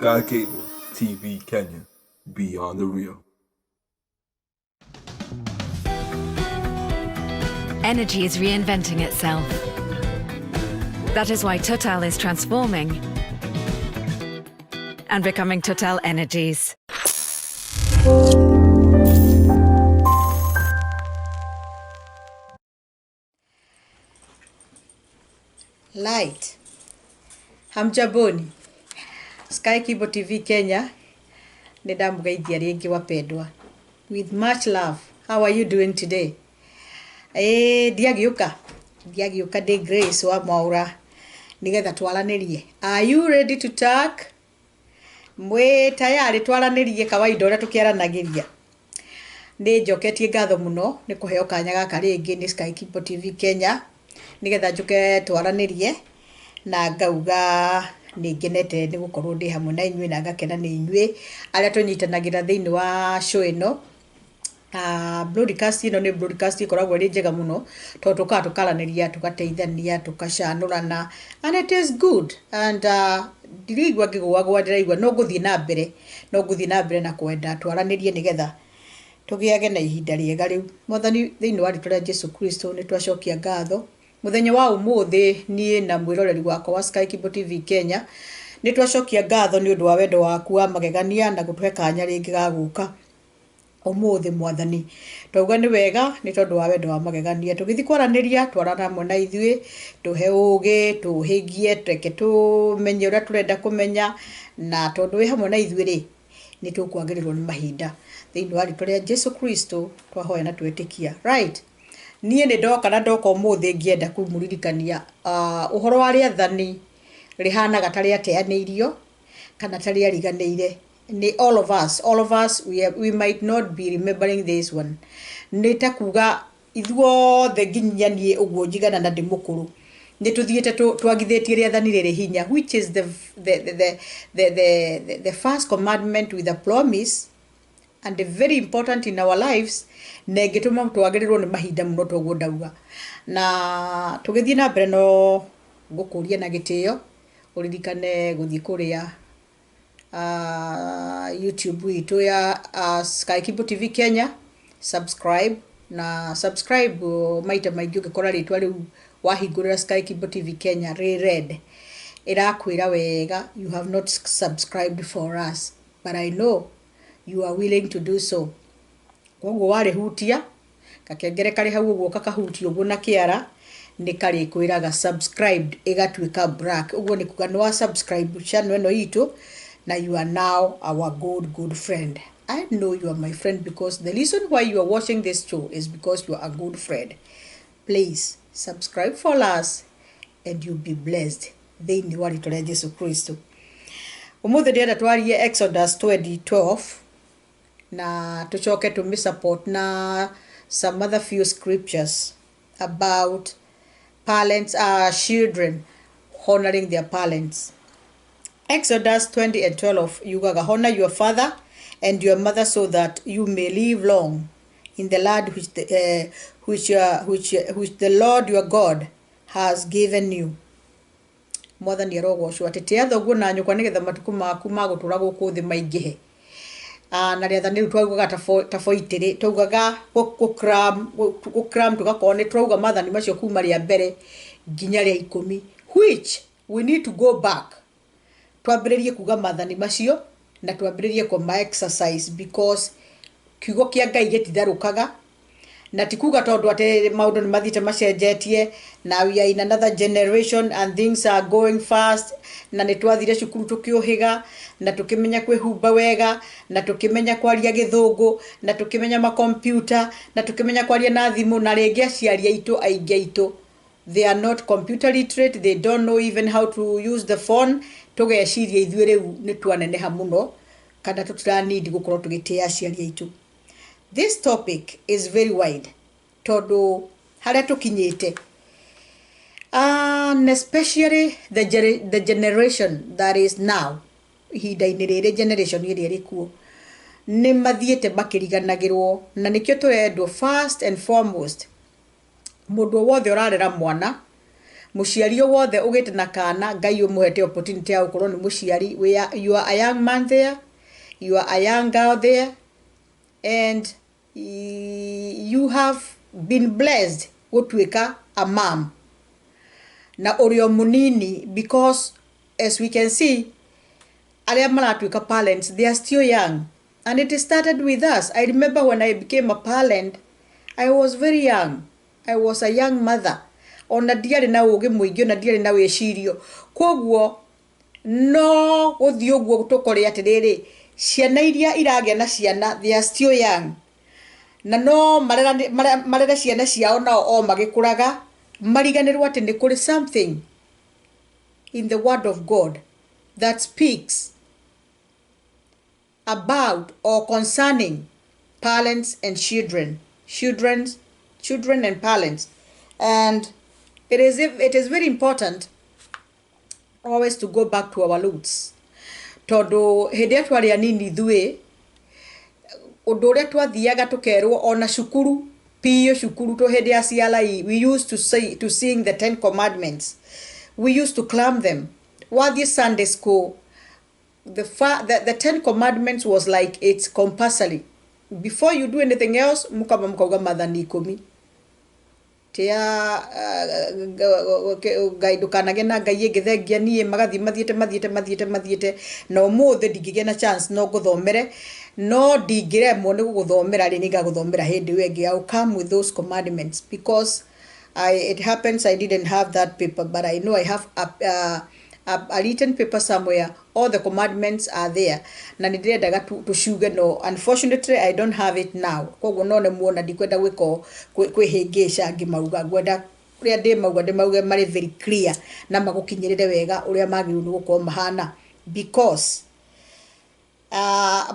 Sky Cable TV Kenya, beyond the real. Energy is reinventing itself. That is why Total is transforming and becoming TotalEnergies. Light. Hamjamboni. Sky Cable TV Kenya nĩ ndamũgeithia rĩngĩ wapendwa. With much love. How are you doing today? Ĩĩ ndiagĩũka. Ndiagĩũka ndĩ Grace wa Mwaũra nĩgetha twaranĩrie. Are you ready to talk? Mwĩ tayarĩ twaranĩrie kawaida ũrĩa tũkĩaranagĩria? Nĩ njoketie ngatho mũno nĩ kũheo kanya gaka rĩngĩ nĩ Sky Cable TV Kenya nĩgetha njũke twaranĩrie na ngauga nĩ ngenete nĩ gũkorwo ndĩ hamwe na inyuĩ na ngakena nĩ inyuĩ arĩa tũnyitanagĩra thĩinĩ wa show ĩno. Broadcast ĩno nĩ broadcast ĩkoragwo ĩrĩ njega mũno tondũ tũkaga tũkaranĩria, tũgateithania, tũgacanũrana and it is good and ndiraigua ngĩgũagũa, ndĩraigua no ngũthiĩ na mbere, no ngũthiĩ na mbere na kwenda twaranĩrie nĩgetha tũgĩage na ihinda rĩega rĩu. Mwathani, thĩinĩ wa rĩtwa rĩa Jesu Kristo nĩ twacokia ngatho mũthenya wa ũmũthĩ. Niĩ na mwĩroreri wakwa wa Sky Cable TV Kenya nĩ twacokia ngatho nĩ ũndũ wa wendo waku wa magegania na gũtũhe kanya rĩngĩ ga gũka ũmũthĩ. Mwathani, twauga nĩ wega nĩ tondũ wa wendo wa magegania. Tũgĩthiĩ kwaranĩria, twarana hamwe na ithuĩ, tũhe ũgĩ, tũhĩgie, reke tũmenye ũrĩa tũrenda kũmenya, na tondũ wĩ hamwe na ithuĩ rĩ, nĩ tũkwagĩrĩrwo nĩ mahinda. Thĩinĩ wa rĩtwa rĩa Jesu Kristo twahoya na twetĩkia. Right, niĩ nĩ ndoka na ndoka ũmũthĩ ngĩenda kũmũririkania ũhoro wa rĩathani rĩhanaga ta rĩateanĩirio kana ta rĩariganĩire nĩ all of us. All of us, we might not be remembering this one. Nĩ ta kuga ithuothe, nginya niĩ ũguo njigana na ndĩ mũkũrũ, nĩ tũthiĩte twagithĩtie rĩathani rĩrĩ hinya, which is the first commandment with a promise and very important in our lives, na ĩngĩtũma twagĩrĩrwo nĩ mahinda mũno. Toguo ndauga na tũgĩthiĩ na mbere, no ngũkũria na gĩtĩo ũririkane gũthiĩ kũrĩa YouTube itũ ya Sky Cable TV Kenya, subscribe na subscribe maita maingĩ. Ũngĩkora rĩtwa rĩu wahingũrĩra Sky Cable TV Kenya rĩ red, ĩrakwĩra wega you have not subscribed for us, but I know you are willing to do so. Koguo warĩhutia gakengere karĩ hau ũguo, kakahutia ũguo na kĩara, nĩ karĩkwĩraga subscribed, ĩgatuĩka black. Ũguo nĩ kuga nĩ wa subscribe channel ĩno itũ na you are now our good good friend. I know you are my friend because the reason why you are watching this show is because you are a good friend. Please subscribe for us and you'll be blessed thĩinĩ wa rĩtwa rĩa Jesu Kristo. Ũmũthĩ ndĩrenda twarie Exodus 20:12 na tũcoke tũmĩ support na some other few scriptures about parents, children honoring their parents. Exodus 20:12 yugaga, "Honor your father and your mother so that you may live long in the land which the Lord your God has given you." Mwathani arogocwo. Atĩ tĩa thoguo na nyũkwa nĩgetha matukũ maku ma gũtũra gũkũ thĩ maingĩhe. Na rĩathani rĩu twaugaga ta boitĩrĩ, twaugaga gũcram, tũgakorwo nĩ twauga maathani macio kuma rĩa mbere nginya rĩa 10, which we need to go back twambĩrĩrie kuga maathani macio na twambĩrĩrie kũma exercise, because kiugo kĩa Ngai gĩtitharũkaga. Na ti kuga tondũ atĩ maũndũ nĩ mathiĩte macenjetie na we are in another generation and things are going fast, na nĩ twathire cukuru tũkĩũhĩga na tũkĩmenya kwĩhumba wega na tũkĩmenya kwaria Gĩthũngũ na tũkĩmenya makompiuta na tũkĩmenya kwaria na thimũ, na rĩngĩ aciari aitũ aingĩ aitũ, they are not computer literate, they don't know even how to use the phone. Tũgeciria ithuĩ rĩu nĩ twaneneha mũno kana tũtira need gũkorwo tũgĩtĩa aciari aitũ. This topic is very wide tondũ harĩa tũkinyĩte, and especially the generation that is now, ihinda-inĩ rĩrĩ, generation ĩrĩa ĩrĩ kuo nĩ mathiĩte makĩriganagĩrwo, na nĩkĩo tũrendwo first and foremost, mũndũ o wothe ũrarera mwana, Mũciari o wothe ũgĩte na kana, Ngai ũmũhete opportunity ya gũkorwo nĩ mũciari. You are a young man there, you are a young girl there, and you have been blessed gũtuĩka a mom na ũrĩ o mũnini, because as we can see, arĩa maratuĩka parents, they are still young, and it started with us. I remember when I became a parent, I was very young. I was a young mother. Ona ndiarĩ na ũgĩ mũingĩ, ona ndiarĩ na wĩcirio. Koguo no gũthiĩ ũguo tũkore atĩrĩrĩ, ciana iria iragĩa na ciana, they are still young, na no marere ciana ciao nao o magĩkũraga, mariganĩrwo atĩ nĩ kũrĩ something in the word of God that speaks about or concerning parents and children, children and parents. And it is very important always to go back to our roots, tondũ hĩndĩ ĩrĩa twarĩ anini ithuĩ, ũndũ ũrĩa twathiaga tũkerwo ona cukuru piũ, cukuru to hĩndĩ ya CRE, we used to say, to sing the 10 commandments. We used to climb them. Wathiĩ Sunday school, the 10 commandments was like it's compulsory. Before you do anything else, mukamba mukauga mathani 10 tia Ngai, ndũkanagĩe na ngai ĩngĩ thengia niĩ. Magathiĩ mathiĩte mathiĩte mathiĩte mathiĩte, na ũmũthĩ ndingĩgĩa na chance no ngũthomere, no ndingĩremwo nĩ gũgũthomera rĩ, nĩngagũthomera hĩndĩ ĩyo ĩngĩ. I will come with those commandments because it happens I didn't have that paper, but I know I have a written paper somewhere. All the commandments are there, na nĩ ndĩrendaga tũciuge, no unfortunately I don't have it now. Koguo no nĩ muona ndikwenda gwĩka kwĩhĩngĩca ngĩmauga. Ngwenda ũrĩa ndĩmauga, ndĩmauge marĩ very clear na magũkinyĩrĩre wega ũrĩa magĩrĩirwo nĩ gũkorwo mahana, because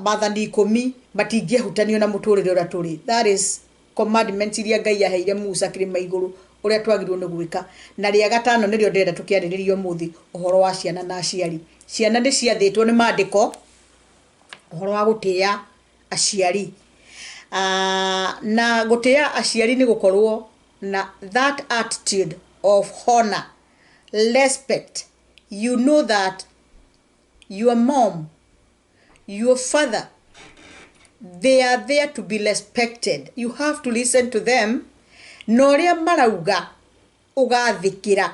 mathani 10 matingĩhutanio na mũtũrĩre ũrĩa tũrĩ. That is commandments iria Ngai aheire Musa kĩrĩma igũrũ, ũrĩa twagĩrĩirwo nĩ gwĩka. Na rĩa gatano nĩrĩo ndĩrenda tũkĩarĩrĩria ũmũthĩ, ũhoro wa ciana na aciari. Ciana nĩ ciathĩtwo nĩ maandĩko ũhoro wa gũtĩĩa aciari. Na gũtĩĩa aciari nĩ gũkorwo na that attitude of honor, respect. You know that your mom, your father, they are there to be respected. You have to listen to them, na ũrĩa marauga ũgathĩkĩra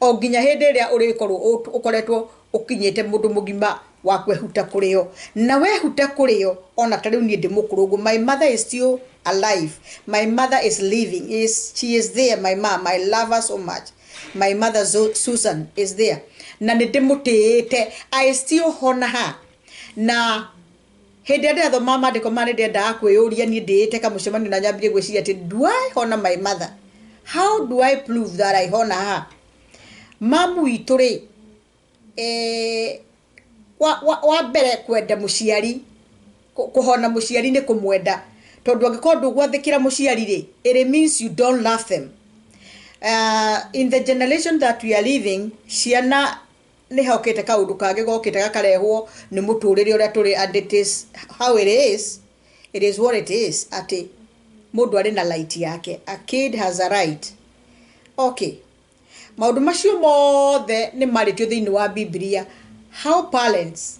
o nginya hĩndĩ ĩrĩa ũrĩkorwo ũkoretwo ũkinyĩte mũndũ mũgima wa kwehuta kũrĩo. Na wehuta kũrĩo, ona ta rĩu niĩ ndĩ mũkũrũ ũguo, my mother is still alive, my mother is living, she is there. My mom, I love her so much. My mother Susan is there, na nĩ ndĩmũtĩĩte. I still honor her. Na hĩndĩ ĩrĩa ndĩrathoma maandĩko ma, nĩ ndendaga kwĩyũria niĩ ndĩĩte kamũcemanio na nyambie gwĩciria atĩ, do I honor my mother? How do I prove that I honor her? Mamu witũ rĩ, wa mbere, kwenda mũciari, kũhona mũciari nĩ kũmwenda, tondũ angĩkorwo ndũgwathĩkĩra mũciari rĩ, it means you don't love them. In the generation that we are living, ciana nĩ hokĩte kaũndũ kangĩ gokĩte gakarehwo nĩ mũtũrĩre ũrĩa tũrĩ, and it is how it is, it is what it is, atĩ mũndũ arĩ na right yake. A kid has a right. Okay, maũndũ macio mothe nĩ marĩtio thĩinĩ wa Biblia, how parents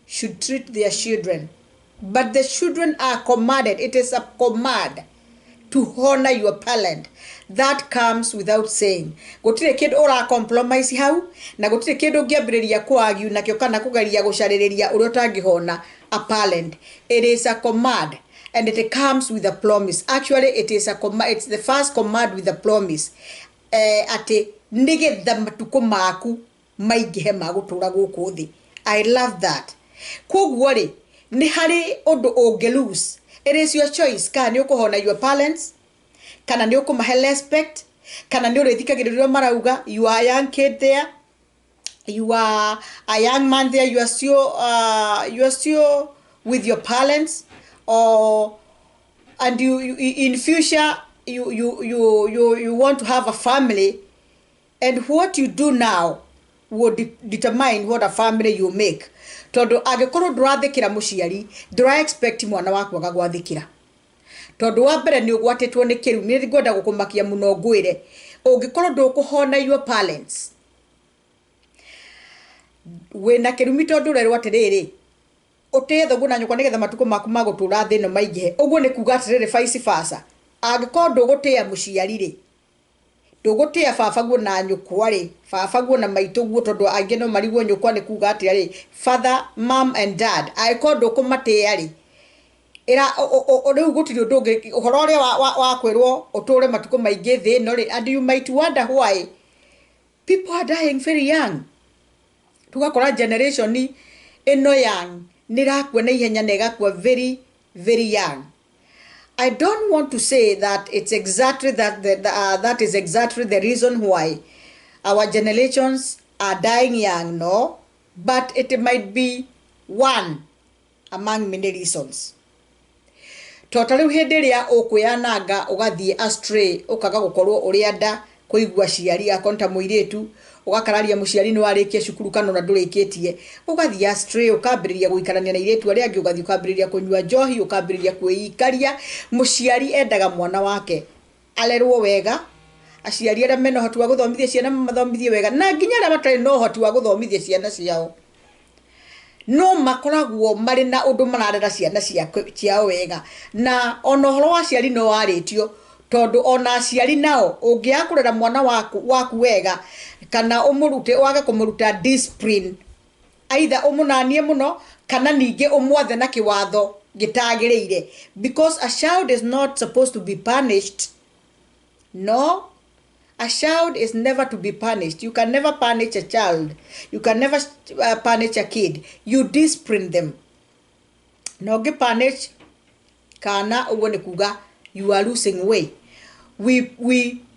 should treat their children. But the children are commanded, it is a command to honor your parent. That comes without saying. Gũtirĩ kĩndũ ũra compromise hau, na gũtirĩ kĩndũ ũngĩambĩrĩria kũ nakĩo kana kũgeria gũcarĩrĩria ũrĩa ũtangĩhona a parent. It is a command and it comes with a promise. Actually, it is a command, it's the first command with a promise, atĩ nĩgetha matukũ maku maingĩhe ma gũtũra gũkũ thĩ. I love that. Koguo rĩ, nĩ harĩ ũndũ ũngĩ lose. It is your choice kana nĩ ũkũhona your parents, kana nĩ ũkũmahe respect, kana nĩ ũrĩthikagĩrĩria ũrĩa marauga. You are a young kid there, you are a young man there, you are still with your parents, or and you in future you want to have a family, and what you do now will determine what a family you make, tondu angĩkorwo ndũrathĩkĩra mũciari, ndũra expect mwana waku agagwathĩkĩra, tondũ wa mbere nĩ ũgwatĩtwo nĩ kĩrumi. Nĩ ngwenda gũkũmakia mũno ngwĩre Ũngĩkorwo ndũkũhona your parents, wĩna kĩrumi, tondũ ũrerwo atĩrĩrĩ, ũtĩe thoguo na nyũkwa nĩgetha matukũ maku ma gũtũra thĩ ĩno maingĩhe. Ũguo nĩ kuga atĩrĩrĩ, vice versa, angĩkorwo ndũgũtĩa mũciari rĩ, ndũgũtĩa baba guo na nyũkwa rĩ, baba guo na maitũ guo, tondũ angĩ no marigwo nyũkwa nĩ kuga atĩa rĩ, father, mom and dad, angĩkorwo ndũkũmatĩa rĩ, ĩra rĩu gũtirĩ ũndũ ũngĩ ũhoro ũrĩa wa kwĩrwo ũtũre matukũ maingĩ thĩ ĩno rĩ. And you might wonder why people are dying very young. Tugakora generation ĩno young nĩ ĩrakua na ihenya na ĩgakua very very young. I don't want to say that it's exactly that that is exactly the reason why our generations are dying young, no, but it might be one among many reasons. To ta rĩu hĩndĩ ĩrĩa ũkwĩyananga, ũgathiĩ astray, ũkaga gũkorwo ũrĩa kũigua aciari akorwo nĩ ta mũirĩtu, ũgakararia mũciari nĩ warĩkia cukuru kana ona ndũrĩkĩtie, ũgathiĩ astray, ũkambĩrĩria gũikarania na airĩtu arĩa angĩ, ũgathiĩ ũkambĩrĩria kũnyua njohi, ũkambĩrĩria kwĩikaria. Mũciari endaga mwana wake arerwo wega. Aciari arĩa mena ũhoti wa gũthomithia ciana mamathomithie wega, na nginya arĩa matarĩ na ũhoti wa gũthomithia ciana ciao no makoragwo marĩ na ũndũ mararera ciana ciao wega. Na ona ũhoro wa aciari no warĩtio, tondũ ona aciari nao ũngĩaga kũrera mwana waku wega kana ũmũrute, wage kũmũruta discipline, either ũmũnanie mũno kana ningĩ ũmwathe na kĩwatho gĩtagĩrĩire, because a child is not supposed to be punished. No, a child is never to be punished. You can never punish a child. You can never punish a kid. You discipline them. Na ũngĩ punish kana, ũguo nĩ kuga you are losing way.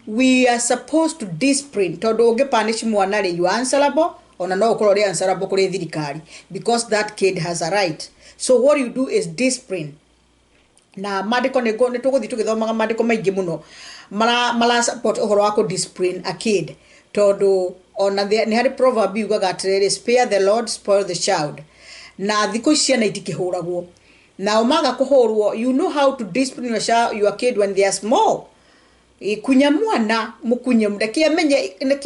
We are supposed to discipline, tondũ ũngĩ punish mwana rĩ, you are answerable, ona no ũkorwo ũrĩ answerable kũrĩ thirikari, because that kid has a right. So what you do is discipline. Na mandĩko nĩ tũgũthiĩ tũgĩthomaga mandĩko maingĩ mũno mara support ũhoro wa kũ discipline a kid, tondũ ona nĩ harĩ proverb yugaga atĩrĩrĩ, "Spare the rod, spoil the child." Na thikũ ici ciana itikĩhũragwo, nao maga kũhũrwo, you know how to discipline your child, your kid, when they are small. Kunya mwana, mũkunye, reke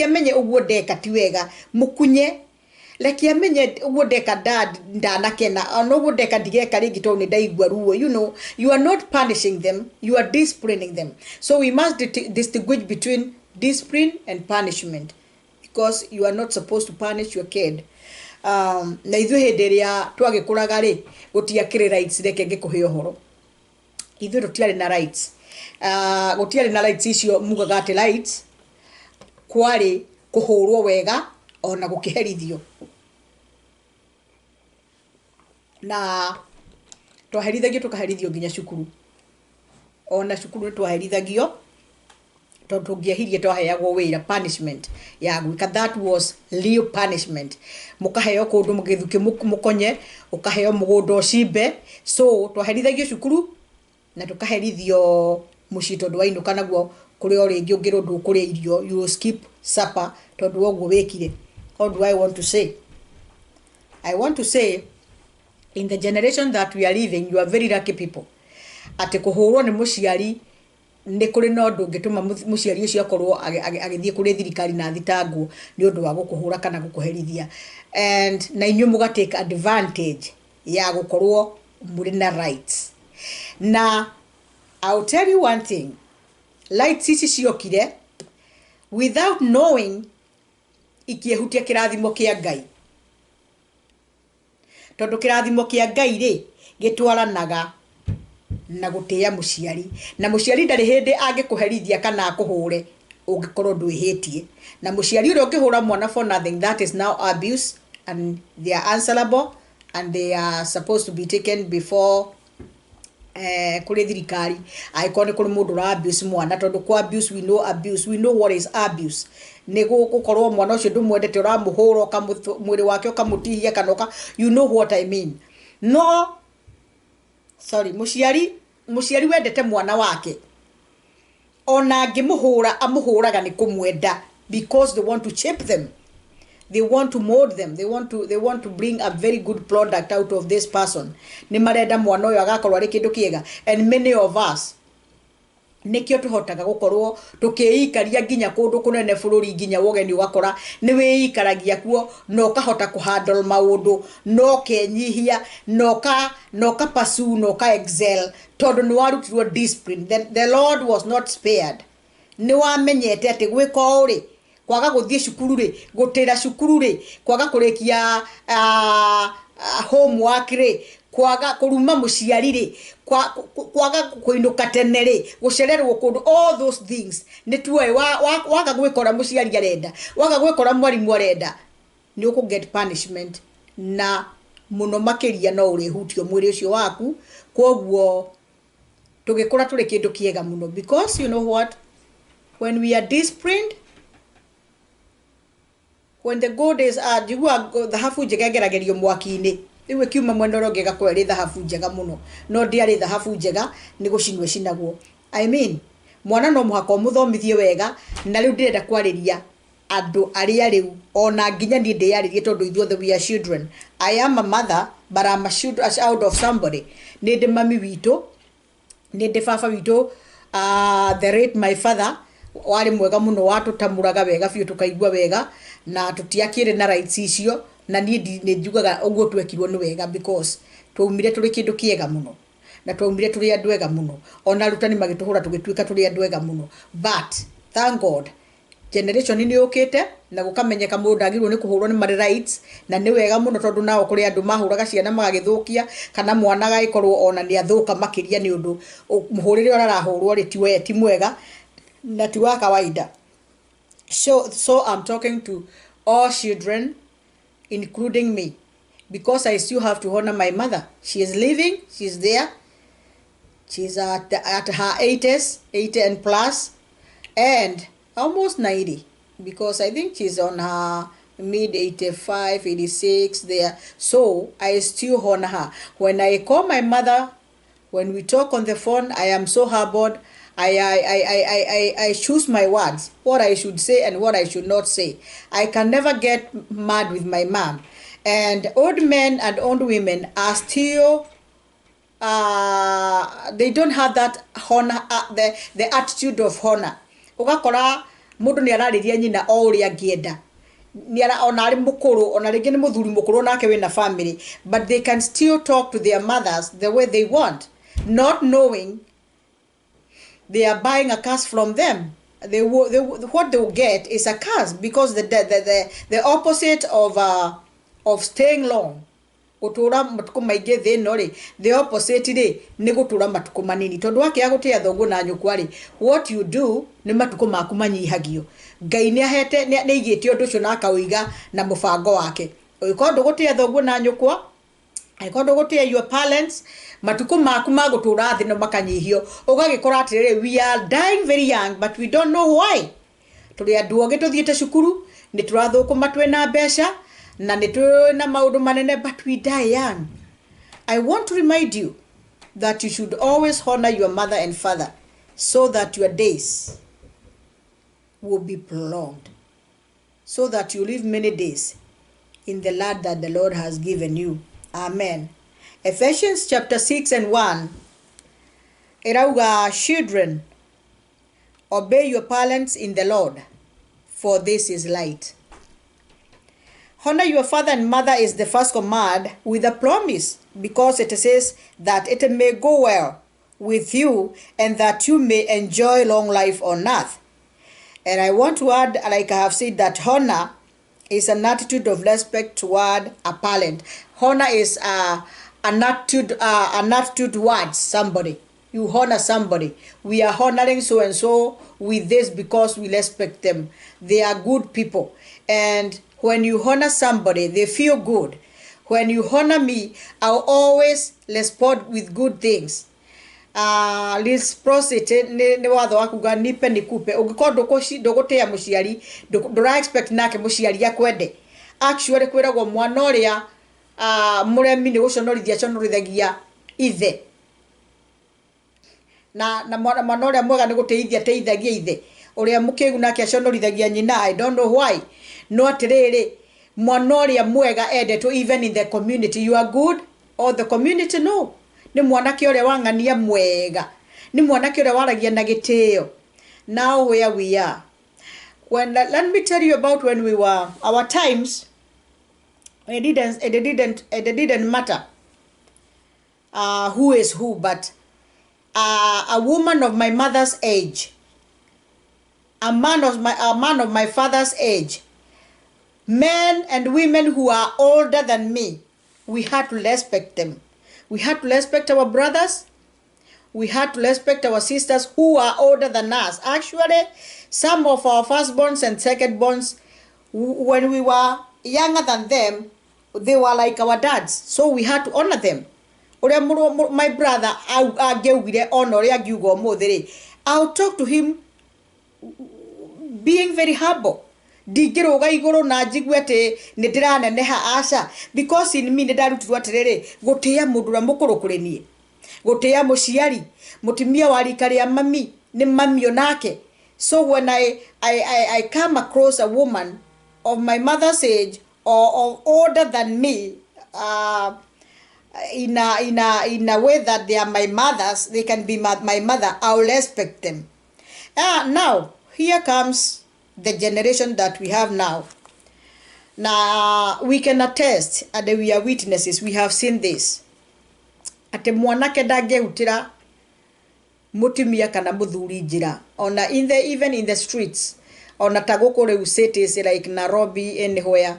amenye ũguo ndeka ti wega. Mũkunye, reke amenye ũguo ndeka ndanakena, ona ũguo ndeka ndigeka rĩngĩ tondũ nĩ ndaigua ruo. You are not punishing them, you are disciplining them. So we must distinguish between discipline and punishment, because you are not supposed to punish your kid. Na ithuĩ hĩndĩ ĩrĩa twagĩkũraga rĩ, gũtiakĩrĩ rights. Reke ngĩkũhe ũhoro, ithuĩ tũtiarĩ na rights. Gũtiarĩ na rights icio mugaga atĩ rights. Kwarĩ kũhũrwo wega ona gũkĩherithio, na twaherithagio, tũkaherithio nginya cukuru. Ona cukuru nĩ twaherithagio, tondũ tũngĩehirie twaheagwo wĩra, punishment ya gwĩka. That was real punishment. Mũkaheo kũndũ gĩthukĩ mũkonye, ũkaheo mũgũnda ũcimbe. So twaherithagio cukuru na tũkaherithio mũciĩ, tondũ wainũka naguo kũrĩ o rĩngĩ ũngĩrwo ndũkũrĩa irio, you will skip supper tondũ wa ũguo wĩkire. What do I want to say? I want to say, in the generation that we are living, you are very lucky people, atĩ kũhũrwo nĩ mũciari nĩ kũrĩ na ũndũ ũngĩtũma mũciari ũcio akorwo agĩthiĩ kũrĩ thirikari na thitangwo nĩ ũndũ wa gũkũhũra kana gũkũherithia, and na inyuĩ mũga take advantage ya gũkorwo mũrĩ na rights. Na I'll tell you one thing, rights ici ciokire without knowing ikĩehutia kĩrathimo kĩa Ngai, tondũ kĩrathimo kĩa Ngai rĩ, gĩtwaranaga na gũtĩĩa mũciari, na mũciari ndarĩ hĩndĩ angĩkũherithia kana akũhũre ũngĩkorwo ndwĩhĩtie. Na mũciari ũrĩa ũngĩhũra mwana for nothing, that is now abuse, and they are answerable and they are supposed to be taken before kũrĩ thirikari, angĩkorwo nĩ kũrĩ mũndũ ũra abuse mwana. Tondũ kwa abuse, we know abuse, we know what is abuse. Nĩ gũkorwo mwana ũcio ndũmwendete, ũramũhũra, mwĩrĩ wake ũkamũtihia kana ũka, you know what I mean. No sorry, mũciari wendete mwana wake, ona angĩmũhũra, amũhũraga nĩ kũmwenda, because they want to shape them, they want to mold them, they want to bring a very good product out of this person. Nĩ marenda mwana ũyũ agakorwo arĩ kĩndũ kĩega. And many of us Nĩkĩo tũhotaga gũkorwo tũkĩikaria nginya kũndũ kũnene bũrũri, nginya wogeni ũgakora nĩ wĩikaragia kuo na ũkahota kũhandle maũndũ na ũkenyihia na ũka pursue na ũka excel tondũ nĩ warutirwo discipline. The Lord was not spared. Nĩ wamenyete atĩ gwĩka ũũ rĩ, kwaga gũthiĩ cukuru rĩ, gũtĩra cukuru rĩ, kwaga kũrĩkia homework rĩ, kwaga kũruma mũciari rĩ, kwaga kũinũka tene rĩ, gũcererwo kũndũ, all those things nĩ tuoĩ waga gwĩka ũrĩa mũciari arenda, waga gwĩka ũrĩa mwarimũ arenda, nĩ ũkũ get punishment na mũno makĩria no ũrĩhutio mwĩrĩ ũcio waku. Kwoguo tũgĩkũra tũrĩ kĩndũ kĩega mũno because, you know what, when we are disciplined, when the gold is njigua thahabu njega ĩgeragĩrio mwaki-inĩ, rĩu ĩkiuma mwena ũrĩa ũngĩ ĩgakorwo ĩrĩ thahabu njega mũno, no ndĩarĩ thahabu njega nĩ gũcinwo ĩcinagwo. I mean, mwana no mũhaka ũmũthomithie wega. Na rĩu ndĩrenda kwarĩria andũ arĩa rĩu ona nginya niĩ ndĩyarĩrie tondũ ithuothe we are children. I am a mother, but I'm a child of somebody. Nĩ ndĩ mami witũ, nĩ ndĩ baba witũ, the late my father warĩ mwega mũno, watũtamũraga wega biũ tũkaigua wega na tũtiakĩrĩ na rights icio. Na niĩ nĩ njugaga ũguo twekirwo nĩ wega because twaumire tũrĩ kĩndũ kĩega mũno na twaumire tũrĩ andũ ega mũno. Ona arutani magĩtũhũra tũgĩtuĩka tũrĩ andũ ega mũno. But thank God generation nĩ yũkĩte na gũkamenyeka mũndũ ndagĩrĩirwo nĩ kũhũrwo, nĩ marĩ rights, na nĩ wega mũno tondũ nao kũrĩ andũ mahũraga ciana magagĩthũkia kana mwana agagĩkorwo ona nĩ athũka makĩria nĩ ũndũ mũhũrĩre ũrĩa arahũrwo rĩ ti mwega na ti wa kawaida. So I'm talking to all children, including me, because I still have to honor my mother. She is living, she's there, she's at her 80s, 80 and plus, and almost 90, because I think she's on her mid 85, 86 there. So I still honor her. When I call my mother, when we talk on the phone, I am so humbled. I choose my words, what I should say and what I should not say. I can never get mad with my mom. And old men and old women are still, they don't have that honor, the attitude of honor. Ũgakora mũndũ nĩ ararĩria nyina o ũrĩa angĩenda. Ona arĩ mũkũrũ, ona rĩngĩ nĩ mũthuri mũkũrũ nake wĩna family, but they can still talk to their mothers the way they want, not knowing they are buying a curse from them. What they will get is a curse because the opposite of staying long, gũtũra matukũ maingĩ thĩ ĩno rĩ, the opposite rĩ nĩ gũtũra matukũ manini, tondũ wakĩaga gũtĩa thoguo na nyũkwa rĩ, what you do nĩ matukũ maku manyihagio. Ngai nĩ ahete, nĩ aigĩte ũndũ ũcio na akawĩiga na mũbango wake. Ũngĩkorwo ndũgũtĩa thoguo na nyũkwa, angĩkorwo ndũgũtĩa your parents, matukũ maku ma gũtũra thĩ no makanyihio. Ũgagĩkora atĩrĩrĩ, we are dying very young, but we don't know why. Tũrĩ andũ ogĩ, tũthiĩte cukuru, nĩ tũrathũkũma, twĩna mbeca na nĩ twĩna maũndũ manene, but we die young. I want to remind you that you should always honor your mother and father so that your days will be prolonged, so that you live many days in the land that the Lord has given you. Amen. Ephesians chapter 6 and 1 ĩrauga, "Children, obey your parents in the Lord, for this is right." Honor your father and mother is the first command with a promise, because it says that it may go well with you and that you may enjoy long life on earth. And I want to add, like I have said, that honor is an attitude of respect toward a parent. Honor is an attitude towards somebody. You honor somebody. We are honoring so and so with this because we respect them. They are good people. And when you honor somebody, they feel good. When you honor me, I'll always respond with good things. Reciprocity nĩ watho wa kuga nipe nikupe. Ũngĩkorwo ndũgũtĩa mũciari, ndũra expect nake mũciari akwende. Actually, kwĩragwo mwana ũrĩa mũremi nĩ gũconorithia aconorithagia ithe, na mwana ũrĩa mwega nĩ gũteithia ateithagia ithe, ũrĩa mũkĩgu nake aconorithagia nyina. I don't know why, no atĩrĩrĩ, mwana ũrĩa mwega endetwo even in the community. You are good or the community, no nĩ mwanake ũrĩa wang'ania mwega. Nĩ mwanake ũrĩa waragia na gĩtĩo. Now where we are, when, let me tell you about when we were, our times, it didn't matter who is who, but a woman of my mother's age, a man of my father's age, men and women who are older than me, we had to respect them. We had to respect our brothers. We had to respect our sisters who are older than us. Actually, some of our firstborns and secondborns, when we were younger than them, they were like our dads. So we had to honor them. Ũrĩa my brother angĩaugire, ona ũrĩa angiuga ũmũthĩ rĩ, I'll talk to him being very humble. Ndingĩrũga igũrũ na njigue atĩ nĩ ndĩraneneha, aca, because in me nĩ ndarutirwo atĩrĩrĩ, gũtĩĩa mũndũ ũrĩa mũkũrũ kũrĩ niĩ, gũtĩĩa mũciari, mũtumia wa rika rĩa mami nĩ mami onake. So when I come across a woman of my mother's age or older than me, in a way that they are my mothers, they can be my mother, I will respect them. Now here comes the generation that we have now. Now we can attest, and we are witnesses, we have seen this, atĩ mwanake ndangĩhutĩra mũtumia kana mũthuri njĩra, ona in the even in the streets, ona ta gũkũ rĩu cities like Nairobi, anywhere.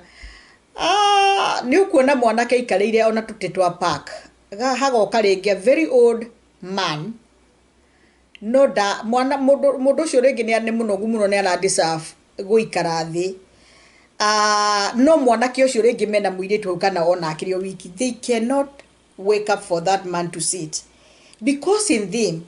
Ah, nĩ ũkuona mwanake aikarĩire ona tũtĩ twa park. Hagoka rĩngĩ a very old man, no nda mwana mũndũ ũcio rĩngĩ nĩ mũnogu mũno, nĩ ara deserve gũikara thĩ. Ah, no mwanake ũcio rĩngĩ mena mũirĩtu hau kana ona akĩrĩ o wiki, they cannot wake up for that man to sit, because in them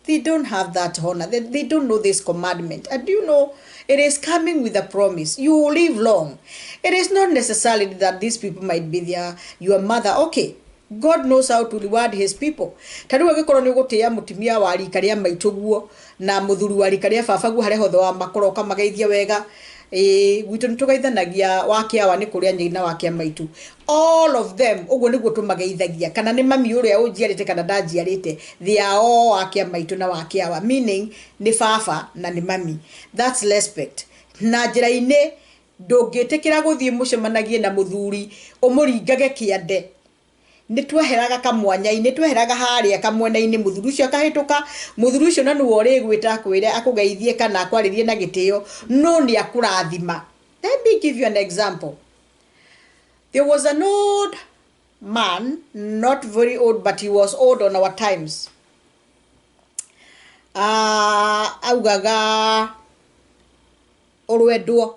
they don't have that honor. They don't know this commandment. And do you know it is coming with a promise? You will live long. It is not necessarily that these people might be their your mother. Okay, God knows how to reward his people. Ta rĩu angĩkorwo nĩ ũgũtĩĩa mũtumia wa rika rĩa maitũ guo na mũthuri wa rika rĩa baba guo, harĩa hothe wa makora ũkamageithia wega. Ĩĩ, gwitũ nĩ tũgeithanagia wa kĩawa nĩ kũrĩa nyina wa kĩa maitũ, all of them, ũguo nĩguo tũmageithagia, kana nĩ mami ũrĩa ũnjiarĩte kana ndanjiarĩte, they are all wa kĩa maitũ na wa kĩawa, meaning nĩ baba na nĩ mami. That's respect. Na njĩra-inĩ ndũngĩtĩkĩra gũthiĩ mũcemanagie na mũthuri ũmũringage kĩande. Nĩ tweheraga kamwanya-inĩ, tweheraga harĩa kamwena-inĩ, mũthuri ũcio akahĩtũka. Mũthuri ũcio na nĩwe ũrĩgwĩta akwĩre akũgeithie kana akwarĩrie na gĩtĩo, no nĩ akũrathima. Let me give you an example. There was an old man, not very old, but he was old on our times. Augaga ũrwendwo,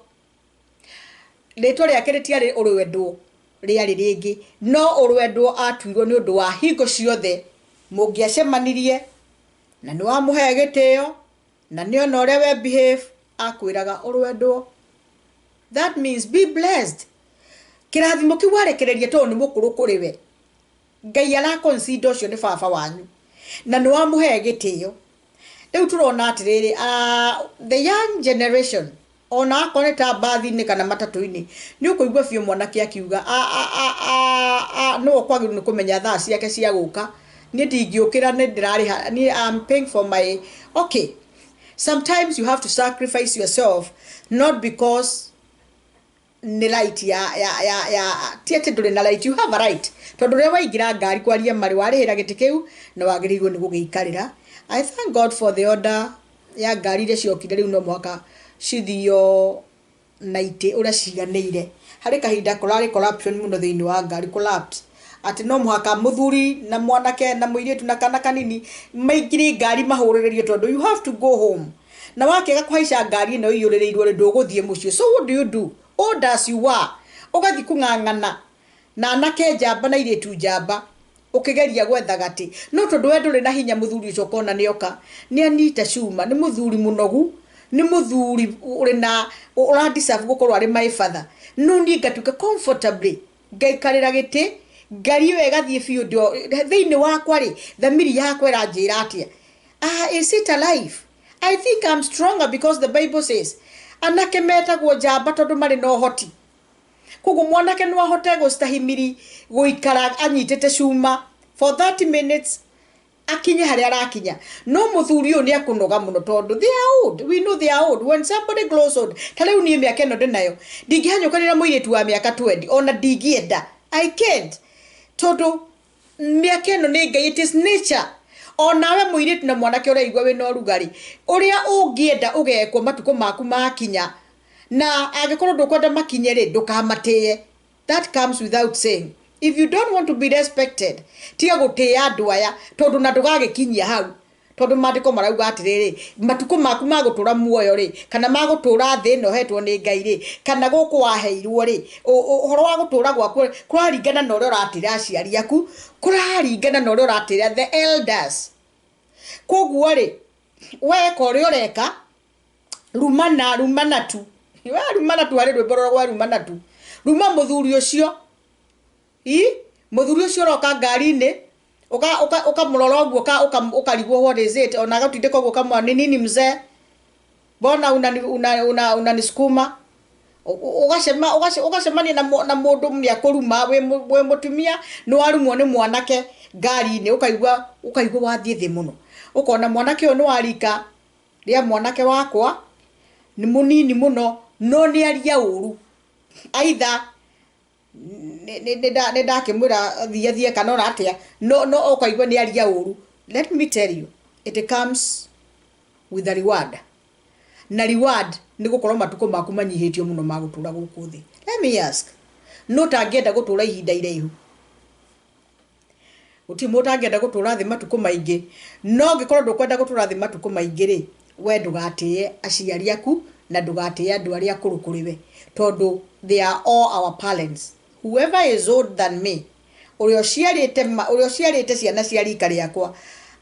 rĩtwa rĩake rĩtiarĩ ũrwendwo, rĩarĩ rĩngĩ, no ũrwendwo atuirwo nĩ ũndũ wa hingo ciothe mũngĩacemanirie na nĩ wamũhe gĩtĩo na nĩ ona ũrĩa we behave, akwĩraga ũrwendwo. That means be blessed. Kĩrathimo kĩu warekereria tondũ nĩ mũkũrũ kũrĩ we, Ngai araconsider ũcio nĩ baba wanyu na nĩ wamũhe gĩtĩo. Rĩu tũrona atĩrĩrĩ, the young generation, ona akorwo nĩ ta mbathi-inĩ kana matatũ-inĩ, nĩ ũkũigua biũ mwanake akiuga, "Nĩwe ũkwagĩrĩirwo nĩ kũmenya thaa ciake cia gũka, niĩ ndingĩũkĩra, nĩ ndĩrarĩha, niĩ I'm paying for my." Okay, sometimes you have to sacrifice yourself, not because nĩ right ya ti atĩ ndũrĩ na right. You have a right, tondũ rĩrĩa waingĩra ngari, kwaria marĩ warĩhĩra gĩtĩ kĩu na wagĩrĩirwo nĩ gũgĩikarĩra. I thank God for the order ya ngari iria ciokire rĩu, no mũhaka cithio na itĩ ũrĩa ciganĩire. Harĩ kahinda kũrarĩ corruption mũno thĩinĩ wa ngari, collapse, atĩ no mũhaka mũthuri na mwanake na mũirĩtu na kana kanini maingĩrie ngari mahũrĩrĩrio, tondũ you have to go home, na wakĩaga kũhaica ngari ĩno iyũrĩrĩirwo rĩ, ndũgũthiĩ mũciĩ. So what do you do? Old as you are, ũgathiĩ kũng'ang'ana na anake njamba na irĩtu njamba ũkĩgeria gwetha gatĩ, no tondũ we ndũrĩ na hinya, mũthuri ũcio ũkona nĩoka nĩ anita cuma, nĩ mũthuri mũnogu, nĩ mũthuri ũrĩ na ũra deserve gũkorwo arĩ my father, no niĩ ngatuĩka comfortably ngaikarĩra gĩtĩ, ngari ĩyo ĩgathiĩ biũ. Ndio thĩinĩ wakwa rĩ, thamiri yakwa ĩranjĩra atĩa? Ah, is it alive? I think I'm stronger, because the Bible says anake metagwo njamba tondũ marĩ na ũhoti. Koguo mwanake no ahote gũstahimiri gũikara anyitĩte cuma for 30 minutes. Akinye harĩa arakinya, no mũthuri ũyũ nĩ akũnoga mũno tondũ they are old. We know they are old. When somebody grows old, ta rĩu niĩ mĩaka ĩno ndĩnayo, ndingĩhanyũkanĩra mũirĩtu wa mĩaka 20, ona ndingĩenda. I can't, tondũ mĩaka ĩno nĩ Ngai, it is nature. Onawe mũirĩtu na mwanake ũraigua wĩna ũrugarĩ, ũrĩa ũngĩenda ũgekwo matukũ maku makinya, na angĩkorwo ndũkwenda makinye rĩ, ndũkamatĩe. That comes without saying. If you don't want to be respected, tiga gũtĩĩa andũ aya, tondũ na ndũgagĩkinyia hau, tondũ maandĩko marauga atĩrĩrĩ, matukũ maku ma gũtũra muoyo rĩ, kana ma gũtũra thĩ ĩno hetwo nĩ Ngai rĩ, kana gũkũ waheirwo rĩ, ũhoro wa gũtũra gwaku rĩ, kũraringana na ũrĩa ũratĩra aciari aku, kũraringana na ũrĩa ũratĩra the elders. Koguo rĩ, weka ũrĩa ũreka, rumana, rumana tu, we rumana tu. Harĩ rwĩmbo rwa rumana tu. Ruma mũthuri ũcio. I mũthuri ũcio ũroka ngari-inĩ, ũkamũrora ũguo, ũkarigwo what is it, ona agatindĩka ũguo, ũkamwĩra, "Ni nini mzee? Mbona unanisukuma?" Ũgacemania na mũndũ nĩ akũruma. Wĩ mũtumia, nĩ warumwo nĩ mwanake ngari-inĩ, ũkaigua wathiĩ thĩ mũno, ũkona mwanake ũyũ nĩ wa rika rĩa mwanake wakwa, nĩ mũnini mũno, no nĩ aria ũru. Aitha nĩ ndakĩmwĩra thiĩ thiĩ kana ona atĩa, no ũkaigua nĩ aria ũru. Let me tell you, it comes with a reward, na reward nĩ gũkorwo matukũ maku manyihĩtio mũno ma gũtũra gũkũ thĩ. Let me ask, no tangĩenda gũtũra ihinda iraihu? Gũtirĩ mũndũ ũtangĩenda gũtũra thĩ matukũ maingĩ. No angĩkorwo ndũkwenda gũtũra thĩ matukũ maingĩ rĩ, we ndũgatĩe aciari aku na ndũgatĩe andũ arĩa akũrũ kũrĩ we, tondũ they are all our parents. Whoever is old than me, ũrĩa ũciarĩte ũrĩa ũciarĩte ciana cia rika rĩakwa,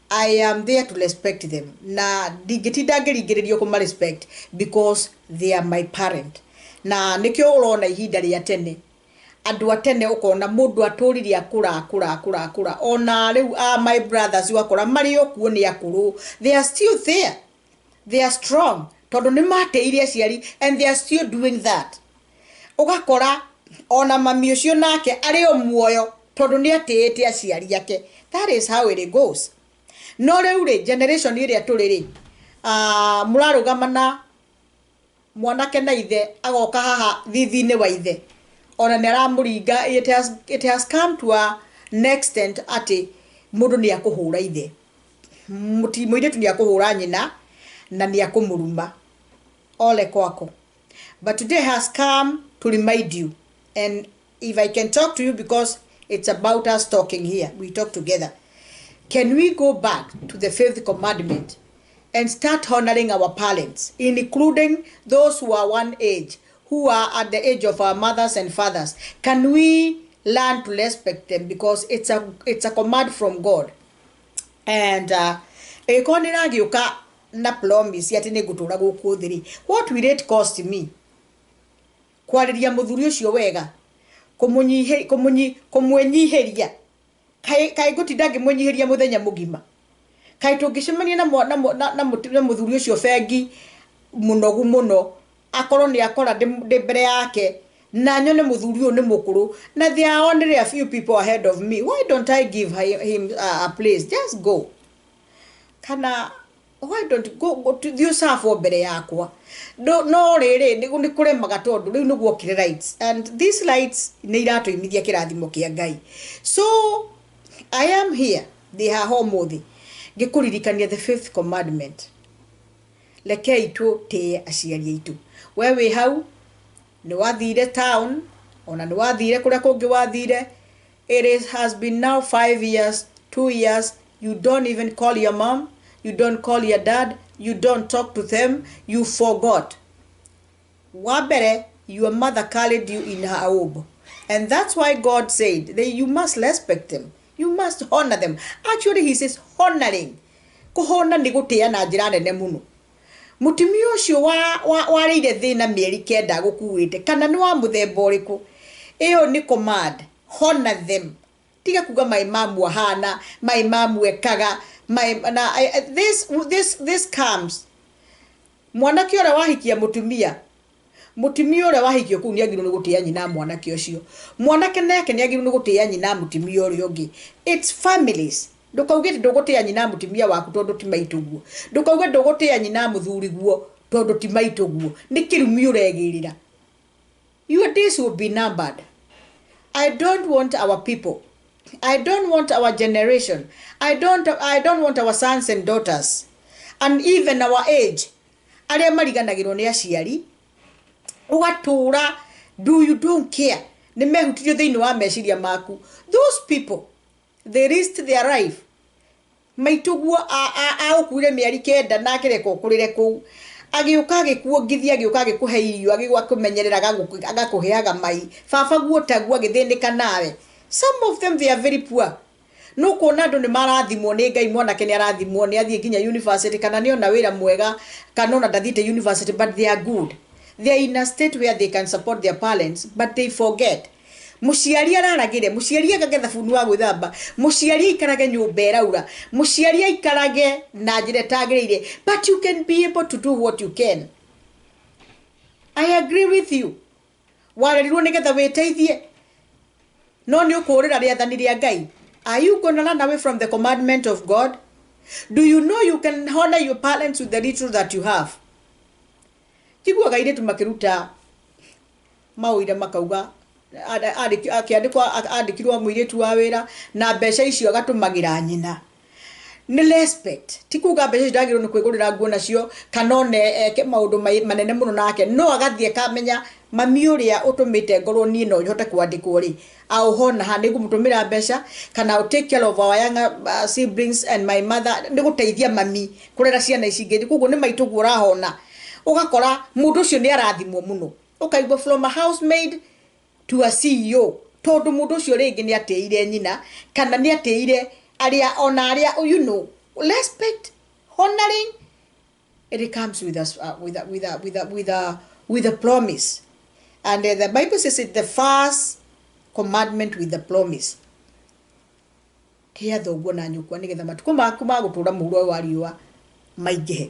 I am there to respect them, na ndingĩtinda ngĩringĩrĩrio kũma respect because they are my parent. Na nĩkĩo ũrona ihinda rĩa tene, andũ a tene, ũkona mũndũ atũrire akũra, akũra, akũra, akũra, ona rĩu a my brothers ũgakora marĩ o kuo, nĩ akũrũ, they are still there, they are strong, tondũ nĩ matĩire aciari and they are still doing that. Ũgakora ona mami ũcio nake arĩ o muoyo tondũ nĩ atĩĩte aciari ake. That is how it goes. No rĩu rĩ, generation ĩrĩa tũrĩ rĩ, mũrarũgama na mwanake na ithe, agoka haha thithi-inĩ wa ithe, ona nĩ aramũringa. It has come to an extent atĩ mũndũ nĩ akũhũra ithe. Mũirĩtu nĩ akũhũra nyina na nĩ akũmũruma. Ole kwako. But today has come to remind you, and if I can talk to you, because it's about us talking here, we talk together, can we go back to the fifth commandment and start honoring our parents, including those who are one age, who are at the age of our mothers and fathers? Can we learn to respect them? Because it's a command from God. And ĩkorwo nĩ ĩragĩũka na promise atĩ nĩ ngũtũra gũkũ thĩ rĩ, what will it cost me kwarĩria mũthuri ũcio wega, kũmwĩnyihĩria? Kaĩ ngũtinda ngĩmwĩnyihĩria mũthenya mũgima? Kaĩ tũngĩcemania na mũthuri ũcio bengi mũnogu mũno, akorwo nĩ akora ndĩ mbere yake na nyone mũthuri ũyũ nĩ mũkũrũ na there are only a few people ahead of me, why don't I give him a place? Just go. Kana why don't go, go to thiĩ ũcabwo mbere yakwa? No rĩrĩ, nĩ kũremaga tondũ rĩu nĩ guokire rights, and these rights nĩ iratũimithia kĩrathimo kĩa Ngai. So I am here, ndĩ haha ũmũthĩ ngĩkũririkania the fifth commandment. Rekei tũtĩe aciari aitũ. We wĩ hau nĩ wathire town, ona nĩ wathire kũrĩa kũngĩ wathire, it has been now 5 years, 2 years, you don't even call your mom, you don't call your dad, you don't talk to them, you forgot. Wa mbere, your mother carried you in her womb, and that's why God said that you must respect them, you must honor them. Actually, he says honoring, kũhona nĩ gũtĩa na njĩra nene mũno. Mũtumia ũcio warĩire thĩna mĩeri 9 gũkuĩte, kana nĩ wa mũthemba ũrĩkũ, ĩyo nĩ command, honor them. Tiga kuga my mamu ahana, my mamu ekaga my, na this comes mwanake ũrĩa wahikia mũtumia. Mũtumia ũrĩa wahikio kũu nĩ agĩrĩirwo nĩ gũtĩa nyina mwanake ũcio. Mwanake nake nĩ agĩrĩirwo nĩ gũtĩa nyina mũtumia ũrĩa ũngĩ. It's families. Ndũkauge atĩ ndũgũtĩa nyina mũtumia waku tondũ ti maitũguo. Ndũkauge ndũgũtĩa nyina mũthuriguo tondũ ti maitũguo. Nĩ kĩrumi ũregĩrĩra. Your days will be numbered. I don't want our people, I don't want our generation, I don't want our sons and daughters and even our age arĩa mariganagĩrwo nĩ aciari, ũgatũra do you don't care, nĩ mehutirio thĩinĩ wa meciria maku. Those people, they risked their life. Maitũguo agũkuire mĩeri 9 na akĩreka ũkũrĩre kũu, agĩũka agĩkuongithia, agĩũka agĩkũhe irio, agĩkũmenyerera, agakũheaga mai. Baba guo taguo agĩthĩnĩka nawe. Some of them, they are very poor. No kuona andũ nĩ marathimwo nĩ Ngai, mwanake nĩ arathimwo, nĩ athiĩ nginya university, kana nĩ ona wĩra mwega, kana ona ndathiĩte university, but they are good, they are in a state where they can support their parents, but they forget. Mũciari araragĩre, mũciari agage thabuni wa gwĩthamba, mũciari aikarage nyũmba ĩraura, mũciari aikarage na njĩra ĩtagĩrĩire, but you can be able to do what you can. I agree with you. Warerirwo nĩgetha wĩteithie, no nĩ ũkũrĩra rĩathani rĩa Ngai. Are you gonna run away from the commandment of God? Do you know you can honor your parents with the little that you have? Njiguaga airĩtu makĩruta maũira, makauga akĩandĩkwo, andĩkirwo mũirĩtu wa wĩra na mbeca icio agatũmagĩra nyina. Nĩ respect. Ti kuga mbeca icio ndagĩrĩirwo nĩ kwĩgũrĩra nguo nacio kana one eke maũndũ manene mũno nake, no agathiĩ akamenya mami ũrĩa ũtũmĩte ngorwo niĩ no hote kwandĩkwo rĩ, aũhona ha nĩ ngũmũtũmĩra mbeca, kana I'll take care of our younger siblings and my mother, nĩ gũteithia mami kũrera ciana ici ingĩ. Koguo nĩ maitũguo ũrahona. Ũgakora mũndũ ũcio nĩ arathimwo mũno, ũkaigua from a housemaid to a CEO, tondũ mũndũ ũcio rĩngĩ nĩ atĩire nyina kana nĩ atĩire arĩa ona arĩa. Respect, honoring, it comes with us with a promise, and the Bible says it, the first commandment with the promise: tĩa thoguo na nyũkwa nĩgetha matukũ maku ma gũtũũra mũhuro ũyũ wa riũa maingĩhe.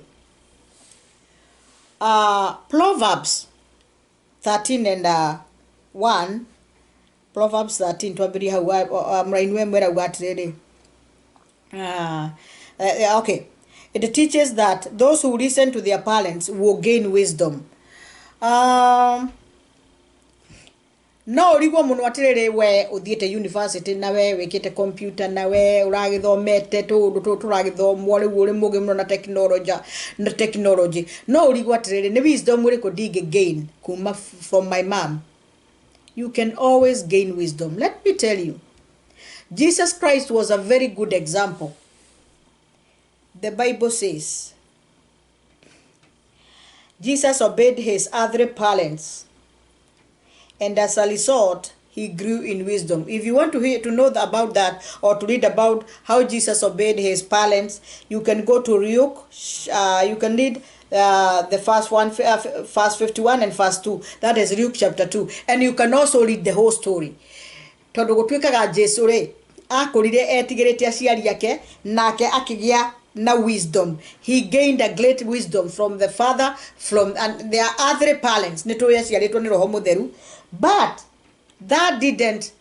Proverbs 13 and 1. Proverbs 13, twambĩrie hau mũraini we mwera uga atĩrĩrĩ, okay, it teaches that those who listen to their parents will gain wisdom. No ũrigwo mũno atĩrĩrĩ, we ũthiĩte university na we wĩkĩte computer na we ũragĩthomete tũũndũ tũtũ tũragĩthomwo rĩu, ũrĩ mũgĩ mũno na technology, na technology, no ũrigwo atĩrĩrĩ, nĩ wisdom ũrĩkũ ndingĩ gain kuma from my mom? You can always gain wisdom. Let me tell you, Jesus Christ was a very good example. The Bible says Jesus obeyed his earthly parents, and as a result he grew in wisdom. If you want to hear, to know about that or to read about how Jesus obeyed his parents, you can go to Luke. You can read the first one, verse 51 and verse 2. That is Luke chapter 2, and you can also read the whole story, tondũ gũtuĩkaga Jesu rĩ akũrire etigĩrĩte aciari ake, nake akĩgĩa na wisdom. He gained a great wisdom from the father, from and their earthly parents. Nĩ tũĩ aciarĩtwo nĩ Roho Mũtheru, but that didn't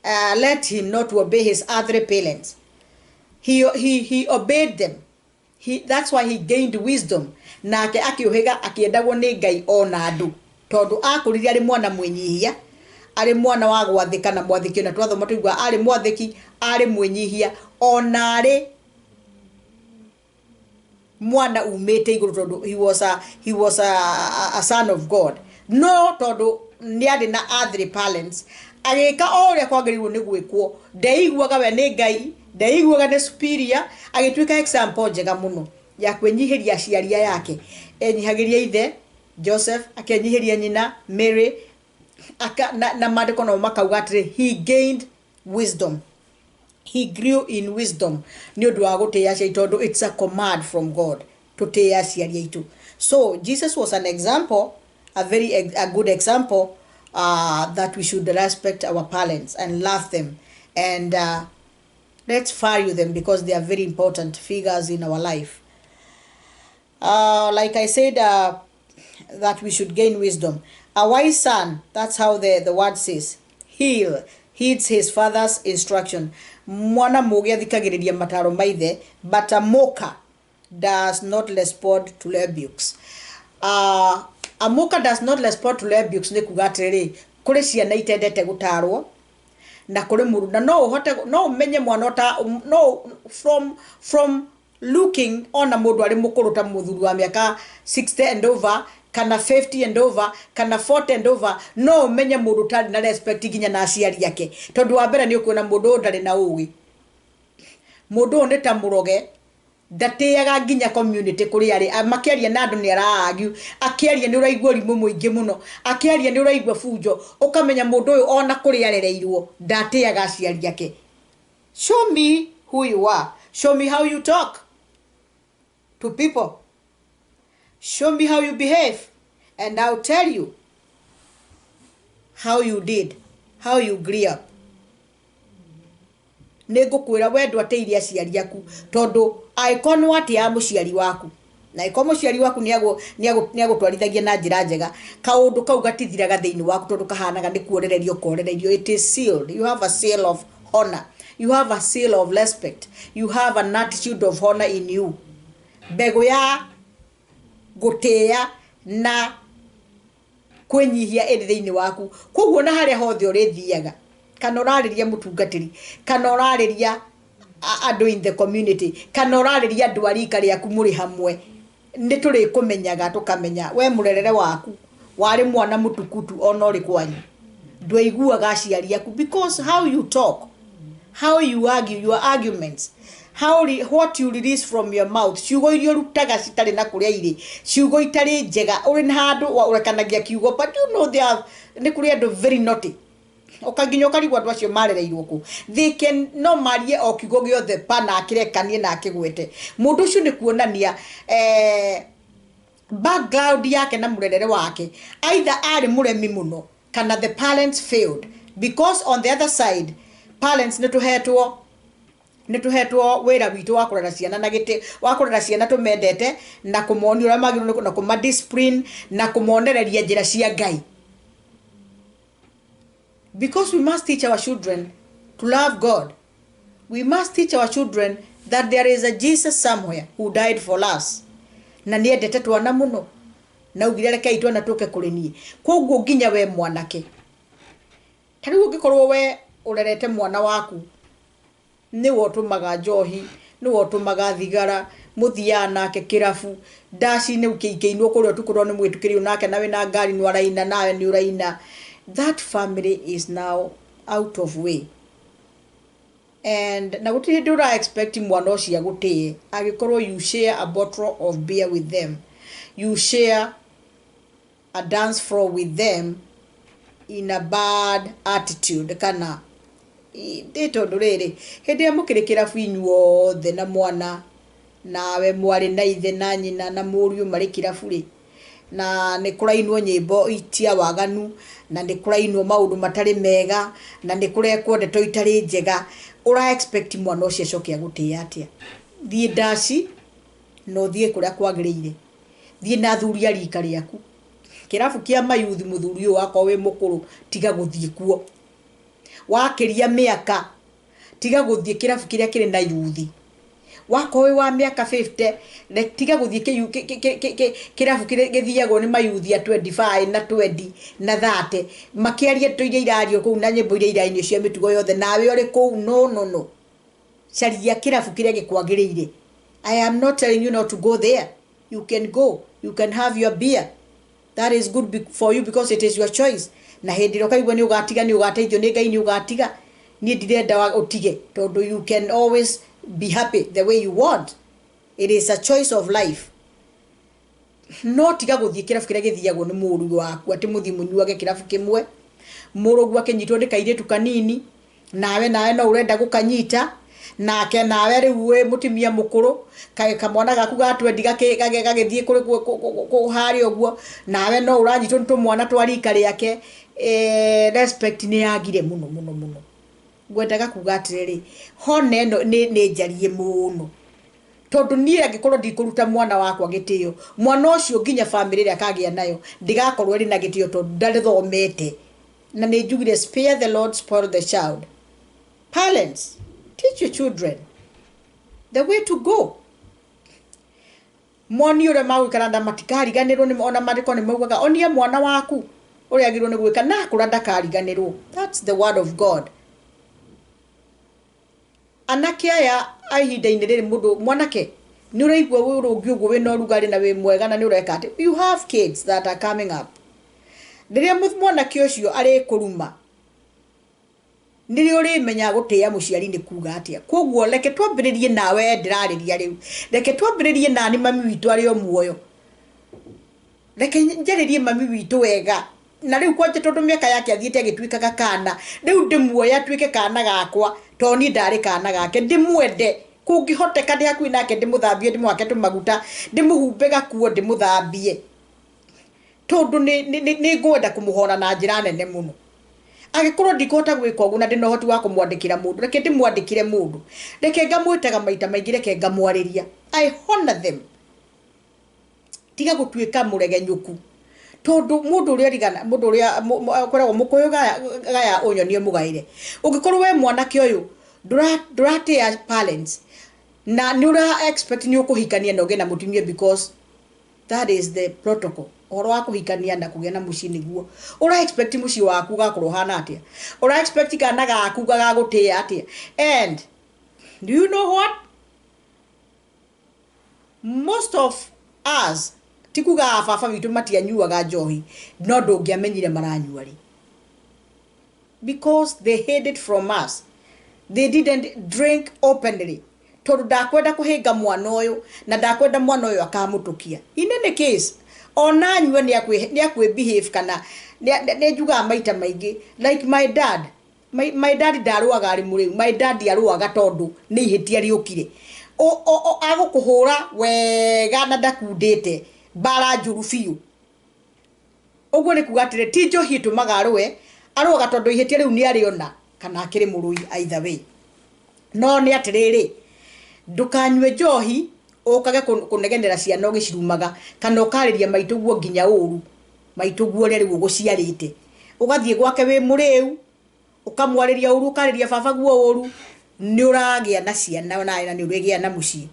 let him not to obey his earthly parents. He obeyed them. That's why he gained wisdom, nake akĩũhĩga, akĩendagwo nĩ Ngai ona andũ, tondũ akũrire arĩ mwana mwĩnyihia, arĩ mwana wa gwathĩka na mwathĩki. Na twathoma tũigua arĩ mwathĩki, arĩ mwĩnyihia, ona arĩ mwana umĩte igũrũ, tondũ he was a son of God. No tondũ nĩ arĩ na earthly parents, agĩka o ũrĩa kwagĩrĩirwo nĩ gwĩkwo. Ndeiguaga we nĩ Ngai, ndeiguaga nĩ superior. Agĩtuĩka example njega mũno ya kwĩnyihĩria aciari aya ake. Enyihagĩria ithe Joseph, akenyihĩria nyina Mary, na maandĩko namo makauga atĩrĩ, he gained wisdom, he grew in wisdom nĩ ũndũ wa gũtĩĩa aciari, tondũ it's a command from God tũtĩe aciari aitũ. So Jesus was an example, a good example that we should respect our parents and love them and let's value them, because they are very important figures in our life. Like I said, that we should gain wisdom. A wise son, that's how the word says, heal. Heeds his father's instruction. Mwana mũũgĩ athikagĩrĩria mataro ma ithe, but a mocker does not respond to rebukes. A mocker does not respond to rebukes nĩ kuga atĩrĩrĩ, kũrĩ ciana itendete gũtarwo na kũrĩ mũndũ na no ũhote no ũmenye mwana ũta no from looking ona mũndũ arĩ mũkũrũ ta mũthuri wa mĩaka 60 and over kana 50 and over kana 40 and over, no ũmenye mũndũ ũtarĩ na respect nginya na aciari ake, tondũ wa mbere nĩ ũkuona mũndũ ũyũ ndarĩ na ũgĩ, mũndũ ũyũ nĩ ta mũroge, ndatĩaga nginya community kũrĩa arĩ. Makĩaria na andũ nĩ ara-argue, akĩaria nĩ ũraigua ũrimũ mũingĩ mũno, akĩaria nĩ ũraigua bunjo, ũkamenya mũndũ ũyũ ona kũrĩa arereirwo ndatĩaga aciari ake. Show me who you are, show me how you talk to people, show me how you behave, and I'll tell you how you did, how you grew up. Nĩ ngũkwĩra we ndwatĩire aciari aku, tondũ angĩkorwo nĩ watĩaga mũciari waku na angĩkorwo mũciari waku nĩ agũtwarithagia na njĩra njega, kaũndũ kau gatithiraga thĩinĩ waku, tondũ kahanaga nĩ kuorererio korereirio. It is sealed. You have a seal of honor, you have a seal of respect, you have an attitude of honor in you. Mbegũ ya gũtĩĩa na kwĩnyihia ĩrĩ thĩinĩ waku. Koguo na harĩa hothe ũrĩthiaga, kana ũrarĩria mũtungatĩri, kana ũrarĩria andũ in the community, kana ũrarĩria andũ a rika rĩaku mũrĩ hamwe, nĩ tũrĩkũmenyaga, tũkamenya we mũrerere waku warĩ mwana mũtukutu ona ũrĩ kwanyu, ndwaiguaga aciari aku, because how you talk, how you argue, your arguments, what you release from your mouth, ciugo iria ũrutaga citarĩ na kũrĩa irĩ, ciugo itarĩ njega, ũrĩ na handũ ũrekanagia kiugo. But you know they are, nĩ kũrĩ andũ very naughty, ũkanginya ũkarigwo andũ acio marereirwo kũ. They can no marie o kiugo gĩothe pana akĩrekanie na akĩgwete. Mũndũ ũcio nĩ kuonania background yake na mũrerere wake, either arĩ mũremi mũno kana the parents failed, because on the other side, parents nĩ tũhetwo wĩra witũ wa kũrera ciana na gĩtĩ wa kũrera ciana tũmendete na kũmonia ũrĩa magĩrĩirwo na kũma discipline na kũmonereria njĩra cia Ngai, because we must teach our children to love God. We must teach our children that there is a Jesus somewhere who died for us, na nĩ endete twana mũno na augire, "Rekei twana tũke kũrĩ niĩ." Koguo nginya we mwanake, ta rĩu ũngĩkorwo we ũrerete mwana waku nĩwe ũtũmaga njohi, nĩwe ũtũmaga thigara, mũthiaga nake kĩrabu, ndaci-inĩ ikĩinwo kũrĩa ũtukũ nĩ mwĩtũkĩrio nake, na wĩna ngari nĩ araina nawe nĩ ũraina, that family is now out of way, and na gũtirĩ hĩndĩ ũra expect mwana ũcio agũtĩe angĩkorwo you share a bottle of beer with them, you share a dance floor with them in a bad attitude. Kana ndĩ tondũ rĩrĩ, hĩndĩ ĩrĩa mũkĩrĩ kĩrabu inyuothe na mwana nawe mwarĩ na ithe na nyina na mũriũ marĩ kĩrabu rĩ, na nĩ kũrainwo nyĩmbo cia waganu, na nĩ kũrainwo maũndũ matarĩ mega, na nĩ kũrekwo ndeto itarĩ njega, ũra expect mwana ũcio acoke agũtĩe atĩa? Thiĩ ndaci na ũthiĩ kũrĩa kwagĩrĩire, thiĩ na athuri a rika rĩaku. Kĩrabu kĩa mayuthi, mũthuri ũyũ wakorwo wĩ mũkũrũ, tiga gũthiĩ kuo. Wakĩria mĩaka, tiga gũthiĩ kĩrabu kĩrĩa kĩrĩ na yuthi. Wakorwo wĩ wa mĩaka 50, tiga gũthiĩ kĩrabu kĩrĩa gĩthiagwo nĩ mayuthi a 25 na 20 na 30, makĩaria ndeto iria irario kũu na nyĩmbo iria irainio cia mĩtugo yothe, nawe ũrĩ kũu. No, no, no, caria kĩrabu kĩrĩa gĩkwagĩrĩire. I am not telling you not to go there. You can go, you can have your beer, that is good for you because it is your choice. Na hĩndĩ ĩrĩa ũkaigua nĩ ũgatiga, nĩ ũgateithio nĩ Ngai, nĩ ũgatiga. Niĩ ndirenda ũtige, tondũ you can always be happy the way you want. It is a choice of life. No tiga gũthiĩ kĩrabu kĩrĩa gĩthiagwo nĩ mũrũ waku, atĩ mũthiĩ mũnyuage kĩrabu kĩmwe, mũrũguo akĩnyitwo nĩ kairĩtu kanini, nawe no ũrenda gũkanyita nake, nawe rĩu wĩ mũtumia mũkũrũ, kamwana gaku ga 20 gagĩthiĩ kũrĩ harĩa ũguo, nawe no ũranyitwo nĩ tũmwana twa rika rĩake. Respect nĩ yagire mũno mũno mũno. Ngwendaga kuga atĩrĩrĩ, hona ĩno nĩ njarie mũno, tondũ niĩ angĩkorwo ndikũruta mwana wakwa gĩtĩo, mwana ũcio nginya bamĩrĩ ĩrĩa akagĩa nayo ndĩgakorwo ĩrĩ na gĩtĩo, tondũ ndathomete. Na nĩ njugire, "Spare the rod, spoil the child." Parents, teach your children the way to go. Moni ũrĩa magũikara na matikariganĩrwo nĩ ona marĩko nĩ maugaga, onia mwana waku ũrĩa agĩrĩirwo nĩ gwĩka na akũra ndakariganĩrwo. That's the word of God. Anake aya a ihinda-inĩ rĩrĩ, mũndũ mwanake nĩ ũraigua wĩ ũrũngi ũguo, wĩna ũrugarĩ na wĩ mwega na nĩ ũreka atĩ you have kids that are coming up. Rĩrĩa mwanake ũcio arĩkũruma, nĩrĩo ũrĩmenya gũtĩĩa mũciari nĩ kuga atĩa. Koguo reke twambĩrĩrie nawe, ndĩrarĩria rĩu, reke twambĩrĩrie nani, mami witũ arĩ o muoyo. Reke njarĩrie mami witũ wega na rĩu kwanja, tondũ mĩaka yake athiĩte agĩtuĩkaga kana, rĩu ndĩmuoya atuĩke kana gakwa, tondũ niĩ ndarĩ kana gake. Ndĩmwende, kũngĩhoteka ndĩ hakuhĩ nake, ndĩmũthambie, ndĩmũhake tũmaguta, ndĩmũhumbe gakuo, ndĩmũthambie, tondũ nĩ ngwenda kũmũhora na njĩra nene mũno. Angĩkorwo ndikũhota gwĩka ũguo na ndĩna ũhoti wa kũmwandĩkĩra mũndũ, reke ndĩmwandĩkĩre mũndũ, reke ngamwĩtaga maita maingĩ, reke ngamwarĩria. I honor them. Tiga gũtuĩka mũregenyũku, tondũ mũndũ ũrĩa rigana, mũndũ ũrĩa kwĩragwo mũkũyũ gaya gaya ũnyonie mũgaĩre. Ũngĩkorwo we mwanake ũyũ ndũratĩa parents na nĩ ũra expect nĩ ũkũhikania na ũgĩe na mũtumia, because that is the protocol, ũhoro wa kũhikania na kũgĩa na mũciĩ, nĩguo ũra expect mũciĩ waku ũgakorwo ũhana atĩa? Ũra expect kana gaku gagagũtĩa atĩa? And do you know what? Most of us, ti kuga baba witũ matianyuaga njohi, no ndũngĩamenyire maranyua rĩ, because they hid it from us. They didn't drink openly, tondũ ndakwenda kũhĩnga mwana ũyũ na ndakwenda mwana ũyũ akamũtũkia. In any case, ona anyue nĩ akwĩ behave kana nĩ njugaga maita maingĩ, like my dad, my dad ndarũaga arĩ mũrĩu. My dad arũaga tondũ nĩ ihĩtia rĩũkire. Agũkũhũra wega na ndakundĩte mbara njũru biũ. Ũguo nĩ kuga atĩrĩ, ti njohi ĩtũmaga arũe, arũaga tondũ ihĩtia rĩu nĩ arĩona kana akĩrĩ mũrũi. Either way, no nĩ atĩrĩrĩ, ndũkanyue njohi ũkage kũnegenera ciana ũgĩcirumaga, kana ũkarĩria maitũguo nginya ũru, maitũguo ũrĩa rĩu ũgũciarĩte, ũgathiĩ gwake wĩ mũrĩu, ũkamwarĩria ũru, ũkarĩria baba guo ũru. Nĩ ũragĩa na ciana nawe na nĩ ũrĩgĩa na mũciĩ.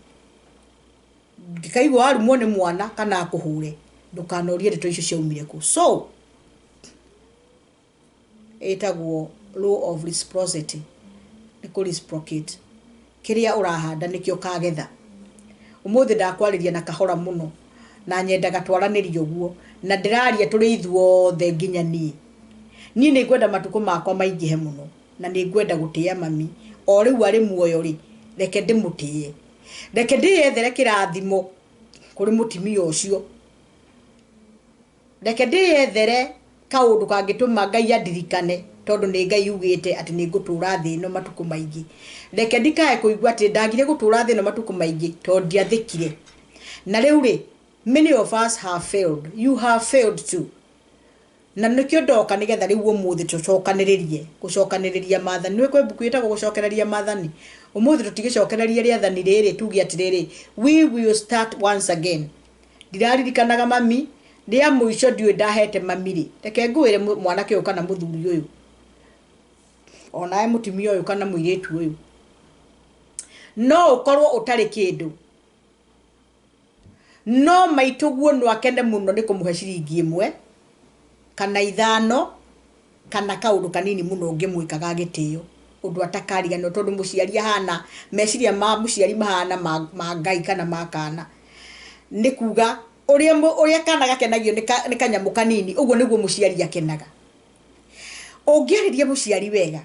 Ndikaigua warumwo nĩ mwana kana akũhũre, ndũkanorie ndeto icio ciaumire kũ. So ĩtagwo law of reciprocity, nĩ kũ reciprocate. Kĩrĩa ũrahanda nĩkĩo ũkagetha. Ũmũthĩ ndakwarĩria na kahora mũno na nyendaga twaranĩrie ũguo, na ndĩraria tũrĩ ithuothe nginya niĩ. Niĩ nĩ ngwenda matukũ makwa maingĩhe mũno na nĩ ngwenda gũtĩĩa mami o rĩu arĩ muoyo rĩ. Reke ndĩmũtĩe, reke ndĩyethere kĩrathimo kũrĩ mũtumia ũcio, reke ndĩyethere kaũndũ kangĩtũma Ngai andirikane, tondũ nĩ Ngai ugĩte atĩ nĩ ngũtũra thĩ ĩno matukũ maingĩ. Reke ndikae kũigua atĩ ndagire gũtũra thĩ ĩno matukũ maingĩ tondũ ndiathĩkire. Na rĩu rĩ, many of us have failed. You have failed too. Na nĩkĩo ndoka, nĩgetha rĩu ũmũthĩ tũcokanĩrĩrie, gũcokanĩrĩria maathani. Nĩ kwĩ mbuku ĩtagwo Gũcokereria Maathani. Ũmũthĩ tũtigĩcokereria rĩathani rĩrĩ, tuge atĩrĩrĩ, we will start once again. Ndiraririkanaga mami rĩa mũico, ndiũĩ ndahete mami rĩ. Reke ngwĩre, mwanake ũyũ kana mũthuri ũyũ, onawe mũtumia ũyũ kana mũirĩtu ũyũ, no ũkorwo ũtarĩ kĩndũ, no maitũguo no akene mũno nĩ kũmũhe ciringi 1 kana 5 kana kaũndũ kanini mũno ũngĩmwĩka ga gĩtĩo, ũndũ atakariganĩrwo, tondũ mũciari ahana, meciria ma mũciari mahana ma Ngai kana ma kana. Nĩ kuga ũrĩa ũrĩa kana gakenagio nĩ kanyamũ kanini, ũguo nĩguo mũciari akenaga. Ũngĩarĩria mũciari wega,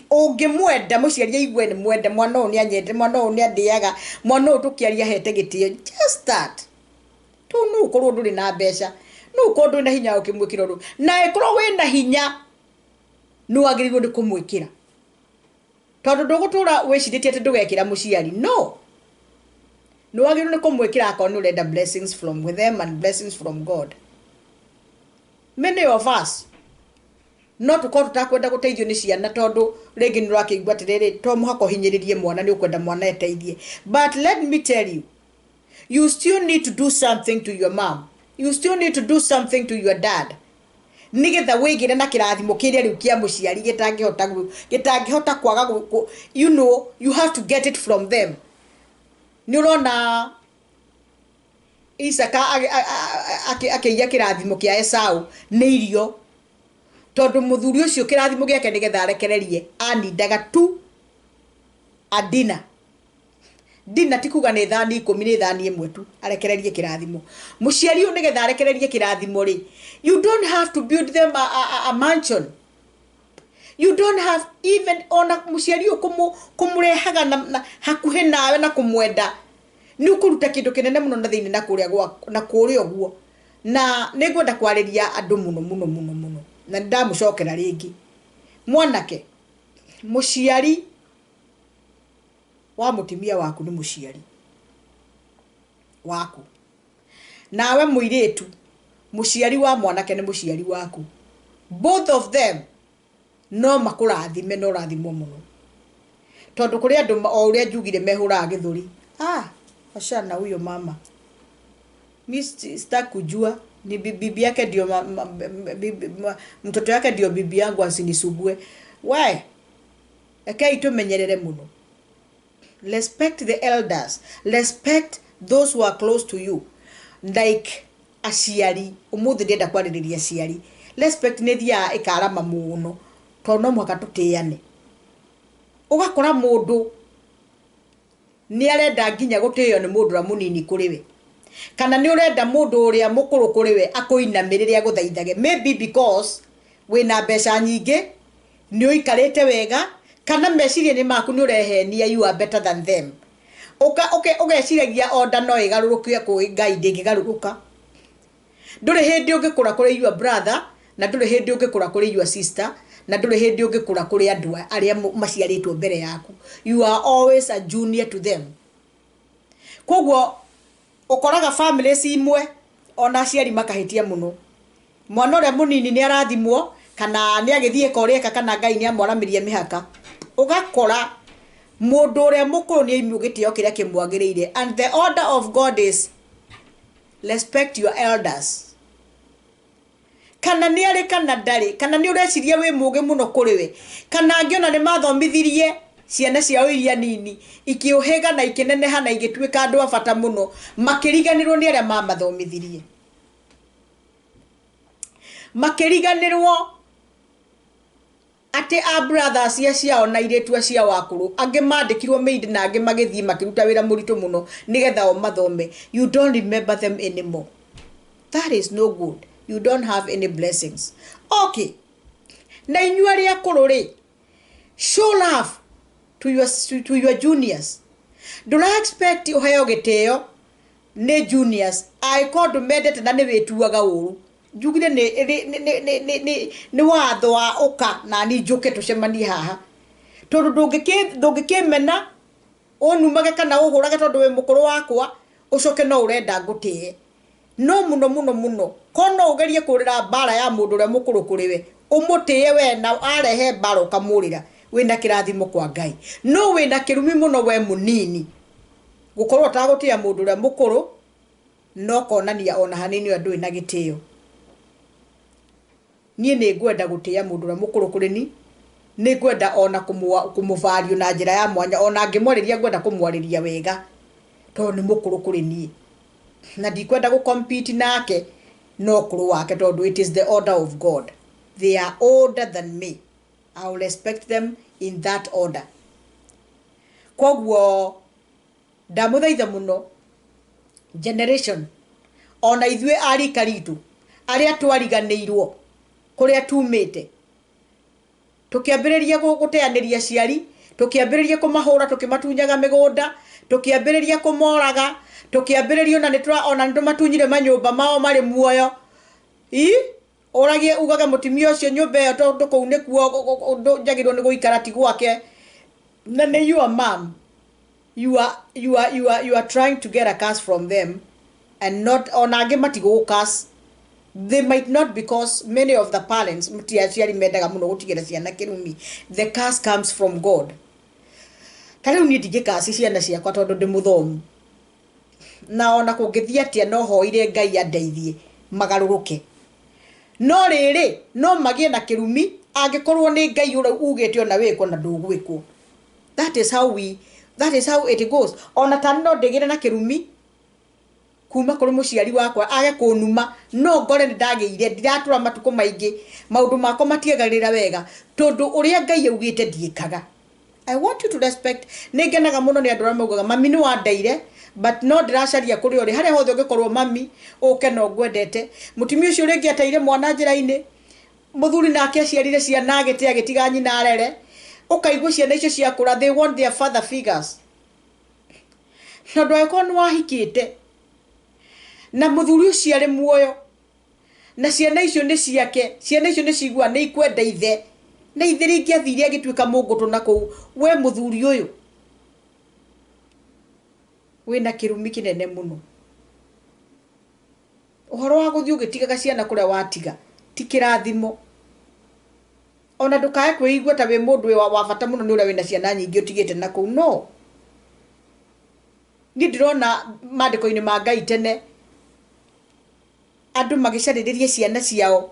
ũngĩmwenda mũciari, aigue nĩ mwende, mwana ũyũ nĩ anyende, mwana ũyũ nĩ andĩaga, mwana ũyũ tũkĩaria hete gĩtĩo, just that tu. No ũkorwo ndũrĩ na mbeca, no ũkorwo ndũrĩ na hinya wa gũkĩmwĩkĩra ũndũ, na ĩkorwo wĩna hinya, nĩ wagĩrĩirwo nĩ kũmwĩkĩra, tondũ ndũgũtũra wĩcirĩtie atĩ ndũgekĩra mũciari. No nĩ wagĩrĩirwo nĩ kũmwĩkĩra akorwo nĩ ũrenda blessings from them and blessings from God. Many of us no tũkorwo tũtakwenda gũteithio nĩ ciana, tondũ rĩngĩ nĩ ũrakĩigua atĩrĩrĩ, to mũhaka ũhinyĩrĩrie mwana, nĩ ũkwenda mwana eteithie. But let me tell you, you still need to do something to your mom, you still need to do something to your dad. Nĩgetha wĩgĩre na kĩrathimo kĩrĩa rĩu kĩa mũciari gĩtangĩhota kwaga you have to get it from them. Nĩ ũrona Isaka akĩiya kĩrathimo kĩa Esau nĩ irio, tondũ mũthuri ũcio kĩrathimo gĩake nĩgetha arekererie anindaga tu a dinner. Dinner ti kuga nĩ thani 10, nĩ thani 1 tu arekererie kĩrathimo. Mũciari ũyũ nĩgetha arekererie kĩrathimo rĩ, you don't have to build them a mansion. You don't have even ona mũciari ũyũ kũmũrehaga na hakuhĩ nawe na kũmwenda. Nĩ ũkũruta kĩndũ kĩnene mũno na thĩinĩ na kũrĩa gwa, na kũrĩa ũguo. Na nĩ ngwenda kwarĩria andũ mũno mũno mũno mũno. Na nĩ ndamũcokera rĩngĩ. Mwanake, mũciari wa mũtumia waku nĩ mũciari waku. Nawe mũirĩtu, mũciari wa mwanake nĩ mũciari waku. Both of them no makũrathime na ũrathimwo mũno. Tondũ kũrĩ andũ o ũrĩa njugire mehũraga gĩthũri. Wachana huyo mama. Mi sitaki kujua ni bibi yake ndio bibi, mtoto yake ndio bibi yangu asinisumbue. We, rekei tumenyerere mũno. Respect the elders, respect those who are close to you. Like aciari, ũmũthĩ ndĩrenda kwarĩrĩria aciari. Respect nĩ ĩthiaga ĩkarama mũno, tondũ no mũhaka tũtĩane. Ũgakora mũndũ nĩ arenda nginya gũtĩo nĩ mũndũ ũrĩa mũnini kũrĩ we, kana nĩ ũrenda mũndũ ũrĩa mũkũrũ kũrĩ we akũinamĩrĩre agũthaithage, maybe because wĩna mbeca nyingĩ, nĩ ũikarĩte wega, kana meciria-inĩ maku nĩ ũrehenia you are better than them. Ũgeciragia order no ĩgarũrũke kwĩ Ngai, ndĩngĩgarũrũka. Ndũrĩ hĩndĩ ũngĩkũra kũrĩ your brother, na ndũrĩ hĩndĩ ũngĩkũra kũrĩ your sister, na ndũrĩ hĩndĩ ũngĩkũra kũrĩ andũ arĩa maciarĩtwo mbere yaku. You are always a junior to them. Koguo ũkoraga families imwe ona aciari makahĩtia mũno. Mwana ũrĩa mũnini nĩ arathimwo, kana nĩ agĩthiĩ eka ũrĩa eka, kana Ngai nĩ amwaramĩria mĩhaka. Ũgakora mũndũ ũrĩa mũkũrũ nĩ aimwo gĩtĩo kĩrĩa kĩmwagĩrĩire. And the order of God is respect your elders. Kana nĩ arĩ kana ndarĩ, kana nĩ ũreciria wĩ mũũgĩ mũno kũrĩ we, kana angĩ ona nĩ mathomithirie ciana ciao iria nini ikĩũhĩga na ikĩneneha na igĩtuĩka andũ a bata mũno, makĩriganĩrwo nĩ arĩa mamathomithirie, makĩriganĩrwo atĩ a brothers cia ciao na airĩtu acio akũrũ, angĩ mandĩkirwo maid na angĩ magĩthiĩ makĩruta wĩra mũritũ mũno nĩgetha o mathome. You don't remember them anymore. That is no good. You don't have any blessings. Okay. Na inyuĩ arĩa akũrũ rĩ, show love to your juniors. Ndũra expect ũheo gĩtĩo nĩ juniors angĩkorwo ndũmendete na nĩ wĩtuaga ũru. Njugire nĩ watho wa ũka na ni njũke tũcemanie haha, tondũ ndũngĩkĩmena ũnumage kana ũhũrage tondũ wĩ mũkũrũ wakwa, ũcoke no ũrenda ngũtĩe. No mũno mũno mũno ko no ũgerie kũrĩra mbara ya mũndũ ũrĩa mũkũrũ kũrĩ we, ũmũtĩe we na arehe mbara ũkamũrĩra, wĩna kĩrathimo kwa Ngai. No wĩna kĩrumi mũno we mũnini gũkorwo ũtagũtĩa mũndũ ũrĩa mũkũrũ, no konania ona hanini ũrĩa ndũrĩ na gĩtĩo. Niĩ nĩ ngwenda gũtĩa mũndũ ũrĩa mũkũrũ kũrĩ ni, nĩ ngwenda ona kũmũbario na njĩra ya mwanya, ona ngĩmwarĩria ngwenda kũmwarĩria wega tondũ nĩ mũkũrũ kũrĩ niĩ, na ndikwenda gũ compete nake no ũkũrũ wake, tondũ it is the order of God. They are older than me. I will respect them in that order. Koguo ndamũthaitha mũno generation, ona ithuĩ a rika ritũ arĩa twariganĩirwo kũrĩa tumĩte, tũkĩambĩrĩria gũteanĩria aciari, tũkĩambĩrĩria kũmahũra, tũkĩmatunyaga mĩgũnda, tũkĩambĩrĩria kũmoraga, tũkĩambĩrĩria ona ona nĩtũmatunyire manyũmba mao marĩ muoyo. Ii, ũragie ugage mũtumia ũcio nyũmba ĩyo tondũ kũu nĩkuo njagĩrĩirwo nĩ gũikara ti gwake. Na nĩ your mom. You are trying to get a curse from them, and not ona angĩ matigũgũ curse. They might not, because many of the parents ti aciari mendaga mũno gũtigĩra ciana kĩrumi. The curse comes from God. Ta rĩu niĩ ndingĩkaci ciana ciakwa tondũ ndĩ mũthomu, na ona kũngĩthiĩ atĩa no hoire Ngai andeithie magarũrũke. No rĩrĩ, no magĩe na kĩrumi angĩkorwo nĩ Ngai ũrĩa ugĩte ona wĩkwo na ndũgwĩkwo. That is how it goes. Ona tani no ndĩgĩre na kĩrumi kuma kũrĩ mũciari wakwa age kũnuma, no ngore nĩ ndagĩire, ndiratũra matukũ maingĩ, maũndũ makwa matiagagĩrĩra wega tondũ ũrĩa Ngai augĩte ndiĩkaga. I want you to respect. Nĩ ngenaga mũno nĩ andũ arĩa maugaga mami nĩ wandeire, but no ndĩracaria kũrĩa ũrĩ, harĩa hothe ũngĩkorwo mami ũke no ngwendete. Mũtumia ũcio rĩngĩ ateire mwana njĩra-inĩ, mũthuri nake aciarire ciana agĩte agĩtiga nyina arere, ũkaigua ciana icio ciakũra, they want their father figures. Tondũ angĩkorwo nĩ wahikĩte na mũthuri ũcio arĩ muoyo na ciana icio nĩ ciake, ciana icio nĩ ciguaga nĩ ikwenda ithe, na ithe rĩngĩ athire agĩtuĩka mũngũtũ na kũu, we mũthuri ũyũ wĩna kĩrumi kĩnene mũno. Ũhoro wa gũthiĩ ũgĩtigaga ciana kũrĩa watiga ti kĩrathimo. Ona ndũkae kwĩigua ta wĩ mũndũ wa bata mũno nĩ ũrĩa wĩna ciana nyingĩ ũtigĩte na kũu. No niĩ ndĩrona maandĩko-inĩ ma Ngai tene andũ magĩcarĩrĩria ciana ciao,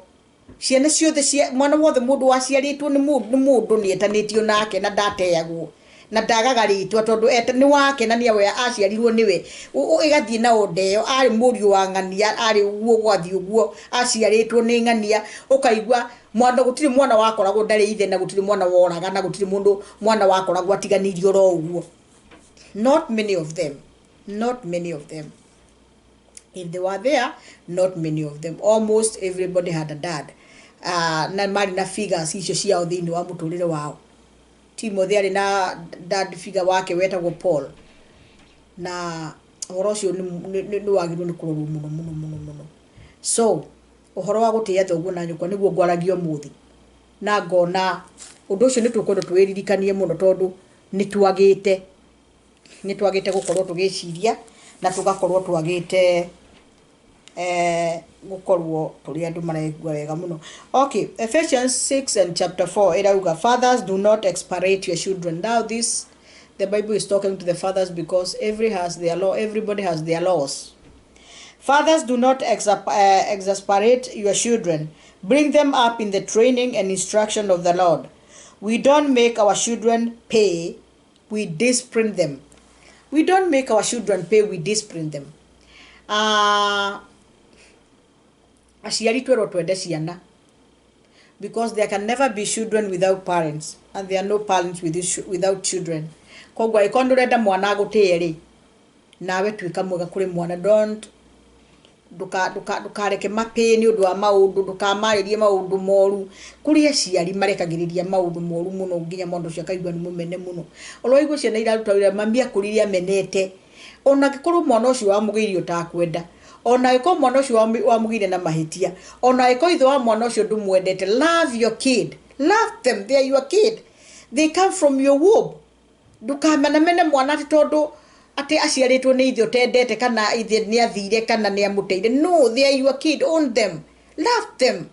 ciana ciothe cia mwana wothe mũndũ waciarĩtwo nĩ mũndũ nĩ etanĩtio nake na ndateagwo na ndagaga rĩtwa tondũ nĩ wake na nĩwe aciarirwo nĩwe. Ĩgathiĩ na onda ĩyo, arĩ mũriũ wa ng'ania, arĩ ũguo gwathiĩ ũguo, aciarĩtwo nĩ ng'ania. Ũkaigua mwana, gũtirĩ mwana wakoragwo ndarĩ ithe, na gũtirĩ mwana woraga, na gũtirĩ mũndũ mwana wakoragwo atiganĩirio oro ũguo. Not many of them, not many of them. If they were there, not many of them. Almost everybody had a dad. Na marĩ na figures icio ciao thĩinĩ wa mũtũrĩre wao. Timothy arĩ na dad figure wake wetagwo Paul. Na ũhoro ũcio nĩ wagĩrĩirwo nĩ kũrorwo mũno mũno mũno mũno. So ũhoro wa gũtĩĩa thoguo na nyũkwa nĩguo ngwaragia ũmũthĩ, na ngona ũndũ ũcio nĩ tũkwenda twĩririkanie mũno tondũ nĩ twagĩte gũkorwo tũgĩciria na tũgakorwo twagĩte gũkorwo tũrĩ andũ maraigua wega mũno. Okay, Ephesians 6 and chapter 4 ĩrauga, "Fathers, do not exasperate your children." Now this, the Bible is talking to the fathers because every has their law, everybody has their laws. "Fathers, do not exasperate your children. Bring them up in the training and instruction of the Lord." We don't make our children pay, we discipline them. We don't make our children pay, we discipline them. Aciari twerwo twende ciana because there can never be children without parents and there are no parents without children. Koguo angĩkorwo ndũrenda mwana agũtĩe rĩ, nawe tuĩka mwega kũrĩ mwana. Don't ndũkareke mapĩ nĩ ũndũ wa maũndũ, ndũkamarĩrie maũndũ moru. Kũrĩ aciari marekagĩrĩria maũndũ moru mũno nginya mwana ũcio akaigua nĩ mũmene mũno. Ũraigua ciana iraruta wĩra, mami akũrire amenete. Ona angĩkorwo mwana ũcio wamũgĩire ũtakwenda, ona angĩkorwo mwana ũcio wamũgĩire na mahĩtia, ona angĩkorwo ithe wa mwana ũcio ndũmwendete, love your kid, love them, they are your kid, they come from your womb. Ndũkamenamene mwana atĩ tondũ atĩ aciarĩtwo nĩ ithe ũtendete, kana ithe nĩ athire, kana nĩ amũteire. No, they are your kid, own them, love them.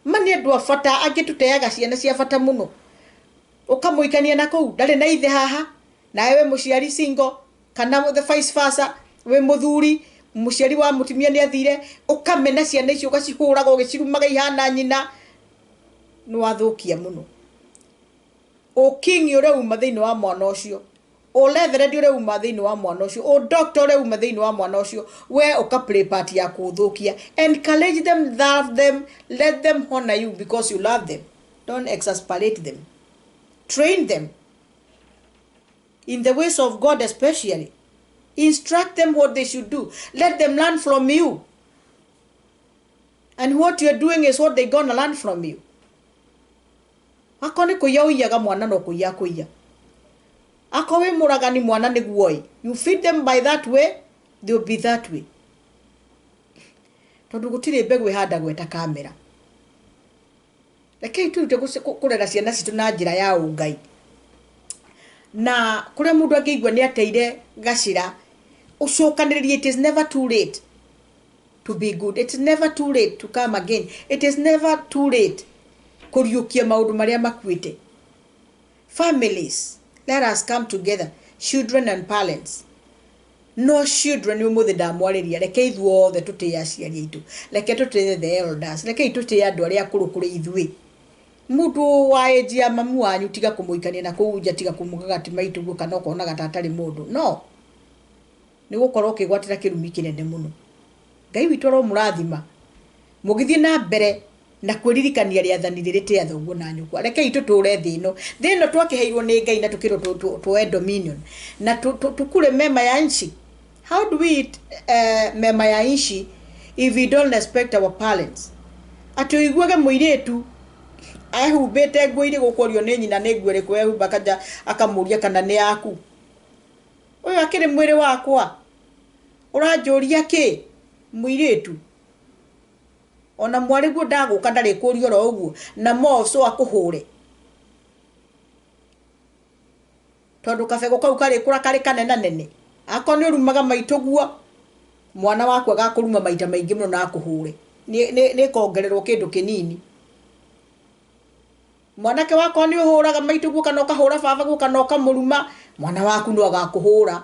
Ma nĩ andũ a bata. Angĩ tũteaga ciana cia bata mũno, ũkamũikania na kũu ndarĩ na ithe haha, nawe wĩ mũciari single, kana the vice versa, wĩ mũthuri, mũciari wa mũtumia nĩ athire, ũkamena ciana icio, ũgacihũraga, ũgĩcirumaga ihana nyina. Nĩ wathũkia mũno. Ũkingi ũrĩa uma thĩinĩ wa mwana ũcio, ũreverend ũrĩa uma thĩinĩ wa mwana ũcio, ũdoctor ũrĩa uma thĩinĩ wa mwana ũcio, we ũka play part ya kũũthũkia. Encourage them, love them, let them honor you because you love them. Don't exasperate them. Train them in the ways of God. Especially instruct them what they should do. Let them learn from you, and what you're doing is what they gonna learn from you. Akorwo nĩ kũiya ũiyaga, mwana no kũiya kũiya. Akorwo wĩ mũragani, mwana nĩguo. You feed them by that way, they'll be that way, tondũ gũtirĩ mbegũ ĩhandagwo ĩtakamera. Rekei tũrute kũrera ciana citũ na njĩra ya ũngai, na kũrĩa mũndũ angĩigua nĩ ateire gacĩra, ũcokanĩrĩrie. It is never too late to be good. It's never too late to come again. It is never too late kũriũkia maũndũ marĩa makuĩte. Families, let us come together, children and parents. No children, ũmũthĩ ndamwarĩria, reke ithuothe tũtĩe aciari aitũ, reke tũtĩe the elders, rekei tũtĩe andũ arĩa akũrũ kũrĩ ithuĩ. Mũndũ wa age ya mamu wanyu, tiga kũmũikania na kũu nja, tiga kũmugaga atĩ maitũguo kana ũkonaga ta atarĩ mũndũ. No nĩ gũkorwo ũkĩgwatĩra kĩrumi kĩnene mũno. Ngai witũ aromũrathima mũgĩthiĩ na mbere na kwĩririkania rĩathani rĩrĩ, tĩa thoguo na nyũkwa. Rekei tũtũre thĩ ĩno. Thĩ ĩno twakĩheirwo nĩ Ngai na tũkĩrwo tuoe dominion na tukule mema ya nchi. How do we eat mema ya nchi if we don't respect our parents? Atĩ ũiguage mũirĩtu ehumbĩte nguo irĩ gũkũrio nĩ nyina nĩ nguo ĩrĩkũ ehumba, akaja akamũria kana nĩ yaku. Ũyũ akĩrĩ mwĩrĩ wakwa, ũranjũria kĩ mũirĩtu? Ona mwarĩguo ndagũka ndarĩkũria oro ũguo na moco akũhũre, tondũ kabegũ kau karĩkũra karĩ kanenanene. Akorwo nĩ ũrumaga maitũguo, mwana waku agakũruma maita maingĩ mũno na akũhũre, nĩ kongererwo kĩndũ kĩnini. Mwanake wakwa, nĩ ũhũraga maitũguo kana ũkahũra baba guo kana ũkamũruma, mwana waku no agakũhũra.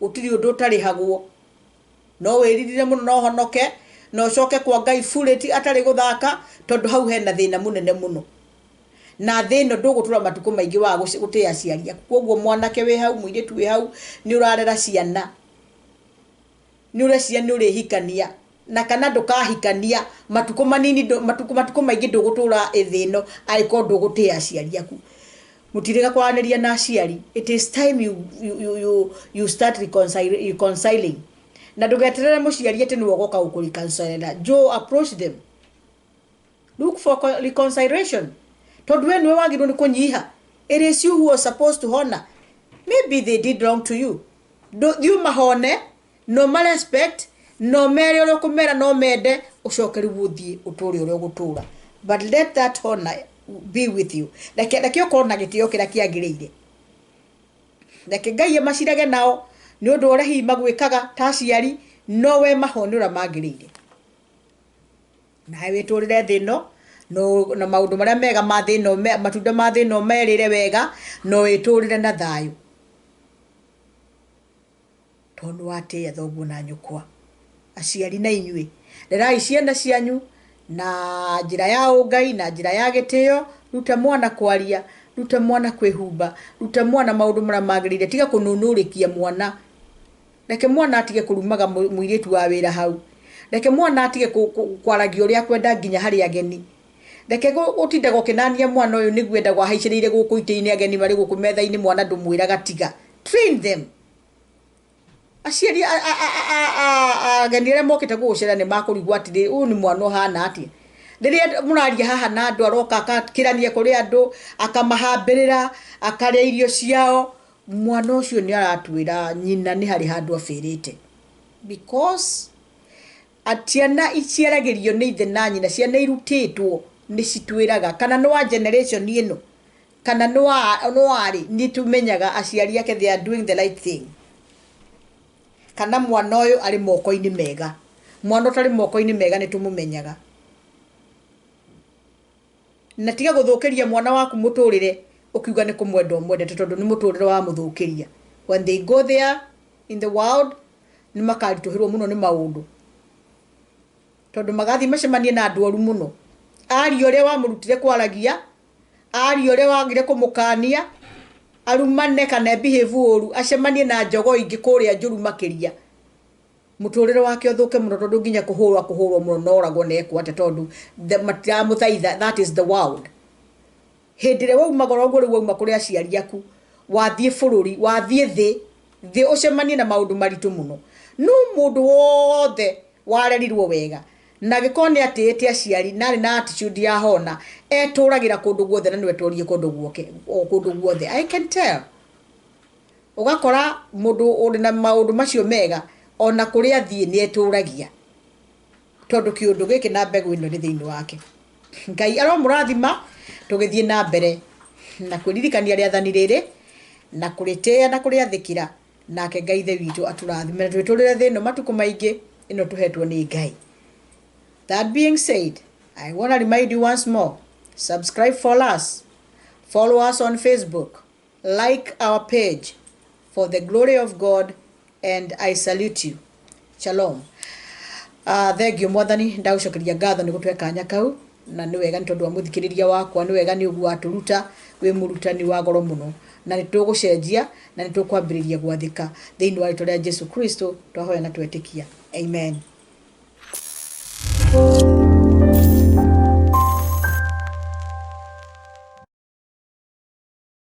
Gũtirĩ ũndũ ũtarĩhagwo. No wĩririre mũno na ũhonoke na ũcoke kwa Ngai burĩti atarĩ gũthaka, tondũ hau hena thĩna mũnene mũno na thĩ ĩno ndũgũtũra matukũ maingĩ wa gũtĩa aciari aku. Koguo mwanake wĩ hau, mũirĩtu wĩ hau, nĩ ũrarera ciana, nĩ ũreciria nĩ ũrĩhikania na kana ndũkahikania, matukũ manini matukũ maingĩ ndũgũtũra thĩ ĩno angĩkorwo ndũgũtĩa aciari aku. Mũtirĩga kwaranĩria na aciari. It is time you start reconciling, na ndũgeterere mũciari atĩ nĩwe ũgoka gũkũreconcilera. Joe, approach them, look for reconciliation, tondũ we nĩwe wagĩrĩirwo nĩ kũnyiha. It is you who are supposed to honor. Maybe they did wrong to you. Thiĩ ũmahone, no ma respect, no mere ũrĩa ũkũmera, no mende ũcoke rĩu ũthiĩ ũtũre ũrĩa ũgũtũra, but let that honor be with you. Reke ũkorwo na gĩtĩo kĩrĩa kĩagĩrĩire. Reke Ngai amacirage nao nĩ ũndũ wa ũrĩa hihi magwĩkaga ta aciari, no we mahone ũrĩa magĩrĩire, nawe wĩtũrĩre thĩ ĩno no na maũndũ marĩa mega ma thĩ ĩno, matunda ma thĩ ĩno merĩre wega, no wĩtũrĩre na thayũ, tondũ watĩĩa thoguo na nyũkwa. Aciari na inyuĩ, rerai ciana cianyu na njĩra ya ũngai na njĩra ya gĩtĩo. Ruta mwana kwaria, ruta mwana kwĩhumba, ruta mwana maũndũ marĩa magĩrĩire. Tiga kũnũnũrĩkia mwana. Reke mwana atige kũrumaga mũirĩtu wa wĩra hau. Reke mwana atige kwaragia ũrĩa akwenda nginya harĩ ageni. Reke gũtindaga ũkĩnania mwana ũyũ nĩguo endagwo ahaicĩrĩire gũkũ itĩ-inĩ, ageni marĩ gũkũ metha-inĩ, mwana ndũmwĩraga tiga. Train them. Aciari ageni arĩa mokĩte gũgũcera nĩ makũrigwo atĩrĩ, ũyũ nĩ mwana ũhana atĩa? Rĩrĩa mũraria haha na andũ, aroka akakĩrania kũrĩ andũ, akamahambĩrĩra, akarĩa irio ciao. Mwana ũcio nĩ aratwĩra nyina nĩ harĩ handũ abĩrĩte, because ciana iciaragĩrio nĩ ithe na nyina, ciana irutĩtwo nĩ citwĩraga kana nĩ wa generation ĩno kana nĩ warĩ. Nĩ tũmenyaga aciari ake they are doing the right thing, kana mwana ũyũ arĩ moko-inĩ mega. Mwana ũtarĩ moko-inĩ mega nĩ tũmũmenyaga. Na tiga gũthũkĩria mwana waku mũtũrĩre ũkiuga nĩ kũmwenda ũmwendete, tondũ nĩ mũtũrĩre wa mũthũkĩria. When they go there in the world, nĩ makaritũhĩrwo mũno nĩ maũndũ, tondũ magathiĩ macemanie na andũ oru mũno. Aria ũrĩa wamũrutire kwaragia, aria ũrĩa wagire kũmũkania arumane kana behave ũru, acemanie na njogo ingĩ kũrĩa njũru makĩria, mũtũrĩre wake ũthũke mũno, tondũ nginya kũhũrwo kũhũrwo mũno no oragwo na ekwo atĩa, tondũ matiramũthaitha. That is the world. Hĩndĩ ĩrĩa waumagara ũguo, rĩu wauma kũrĩ aciari aku, wathiĩ bũrũri, wathiĩ thĩ ũcemanie na maũndũ maritũ mũno. No mũndũ wothe warerirwo wega na gĩkorwo nĩ atĩĩte aciari na arĩ na attitude ya hona, etũragĩra kũndũ guothe na nĩwe torie kũndũ guoke o kũndũ guothe. I can tell, ũgakora mũndũ ũrĩ na maũndũ macio mega, ona kũrĩa athiĩ nĩ etũragia, tondũ kĩũndũ gĩkĩ na mbegũ ĩno nĩ thĩinĩ wake. Ngai aromũrathima tũgĩthiĩ na mbere na kwĩririkania rĩathani rĩrĩ na kũrĩtĩĩa na kũrĩathĩkĩra. Nake Ngai ithe witũ atũrathime na twĩtũrĩre thĩ ĩno matukũ maingĩ ĩno tũhetwo nĩ Ngai. That being said, I want to remind you once more, subscribe for us, follow us on Facebook, like our page for the glory of God. And I salute you. Shalom. Thengiũ mwathani, ndagũcokeria ngatho nĩ gũtũhe kanya kau, na nĩ wega nĩ tondũ wa mũthikĩrĩria wakwa, nĩ wega nĩ ũguo watũruta, wĩ mũrutani wa goro mũno, na nĩ tũgũcenjia na nĩ tũkwambĩrĩria gwathĩka thĩinĩ wa rĩtwa rĩa Jesu Kristo twahoya na twetĩkia, amen.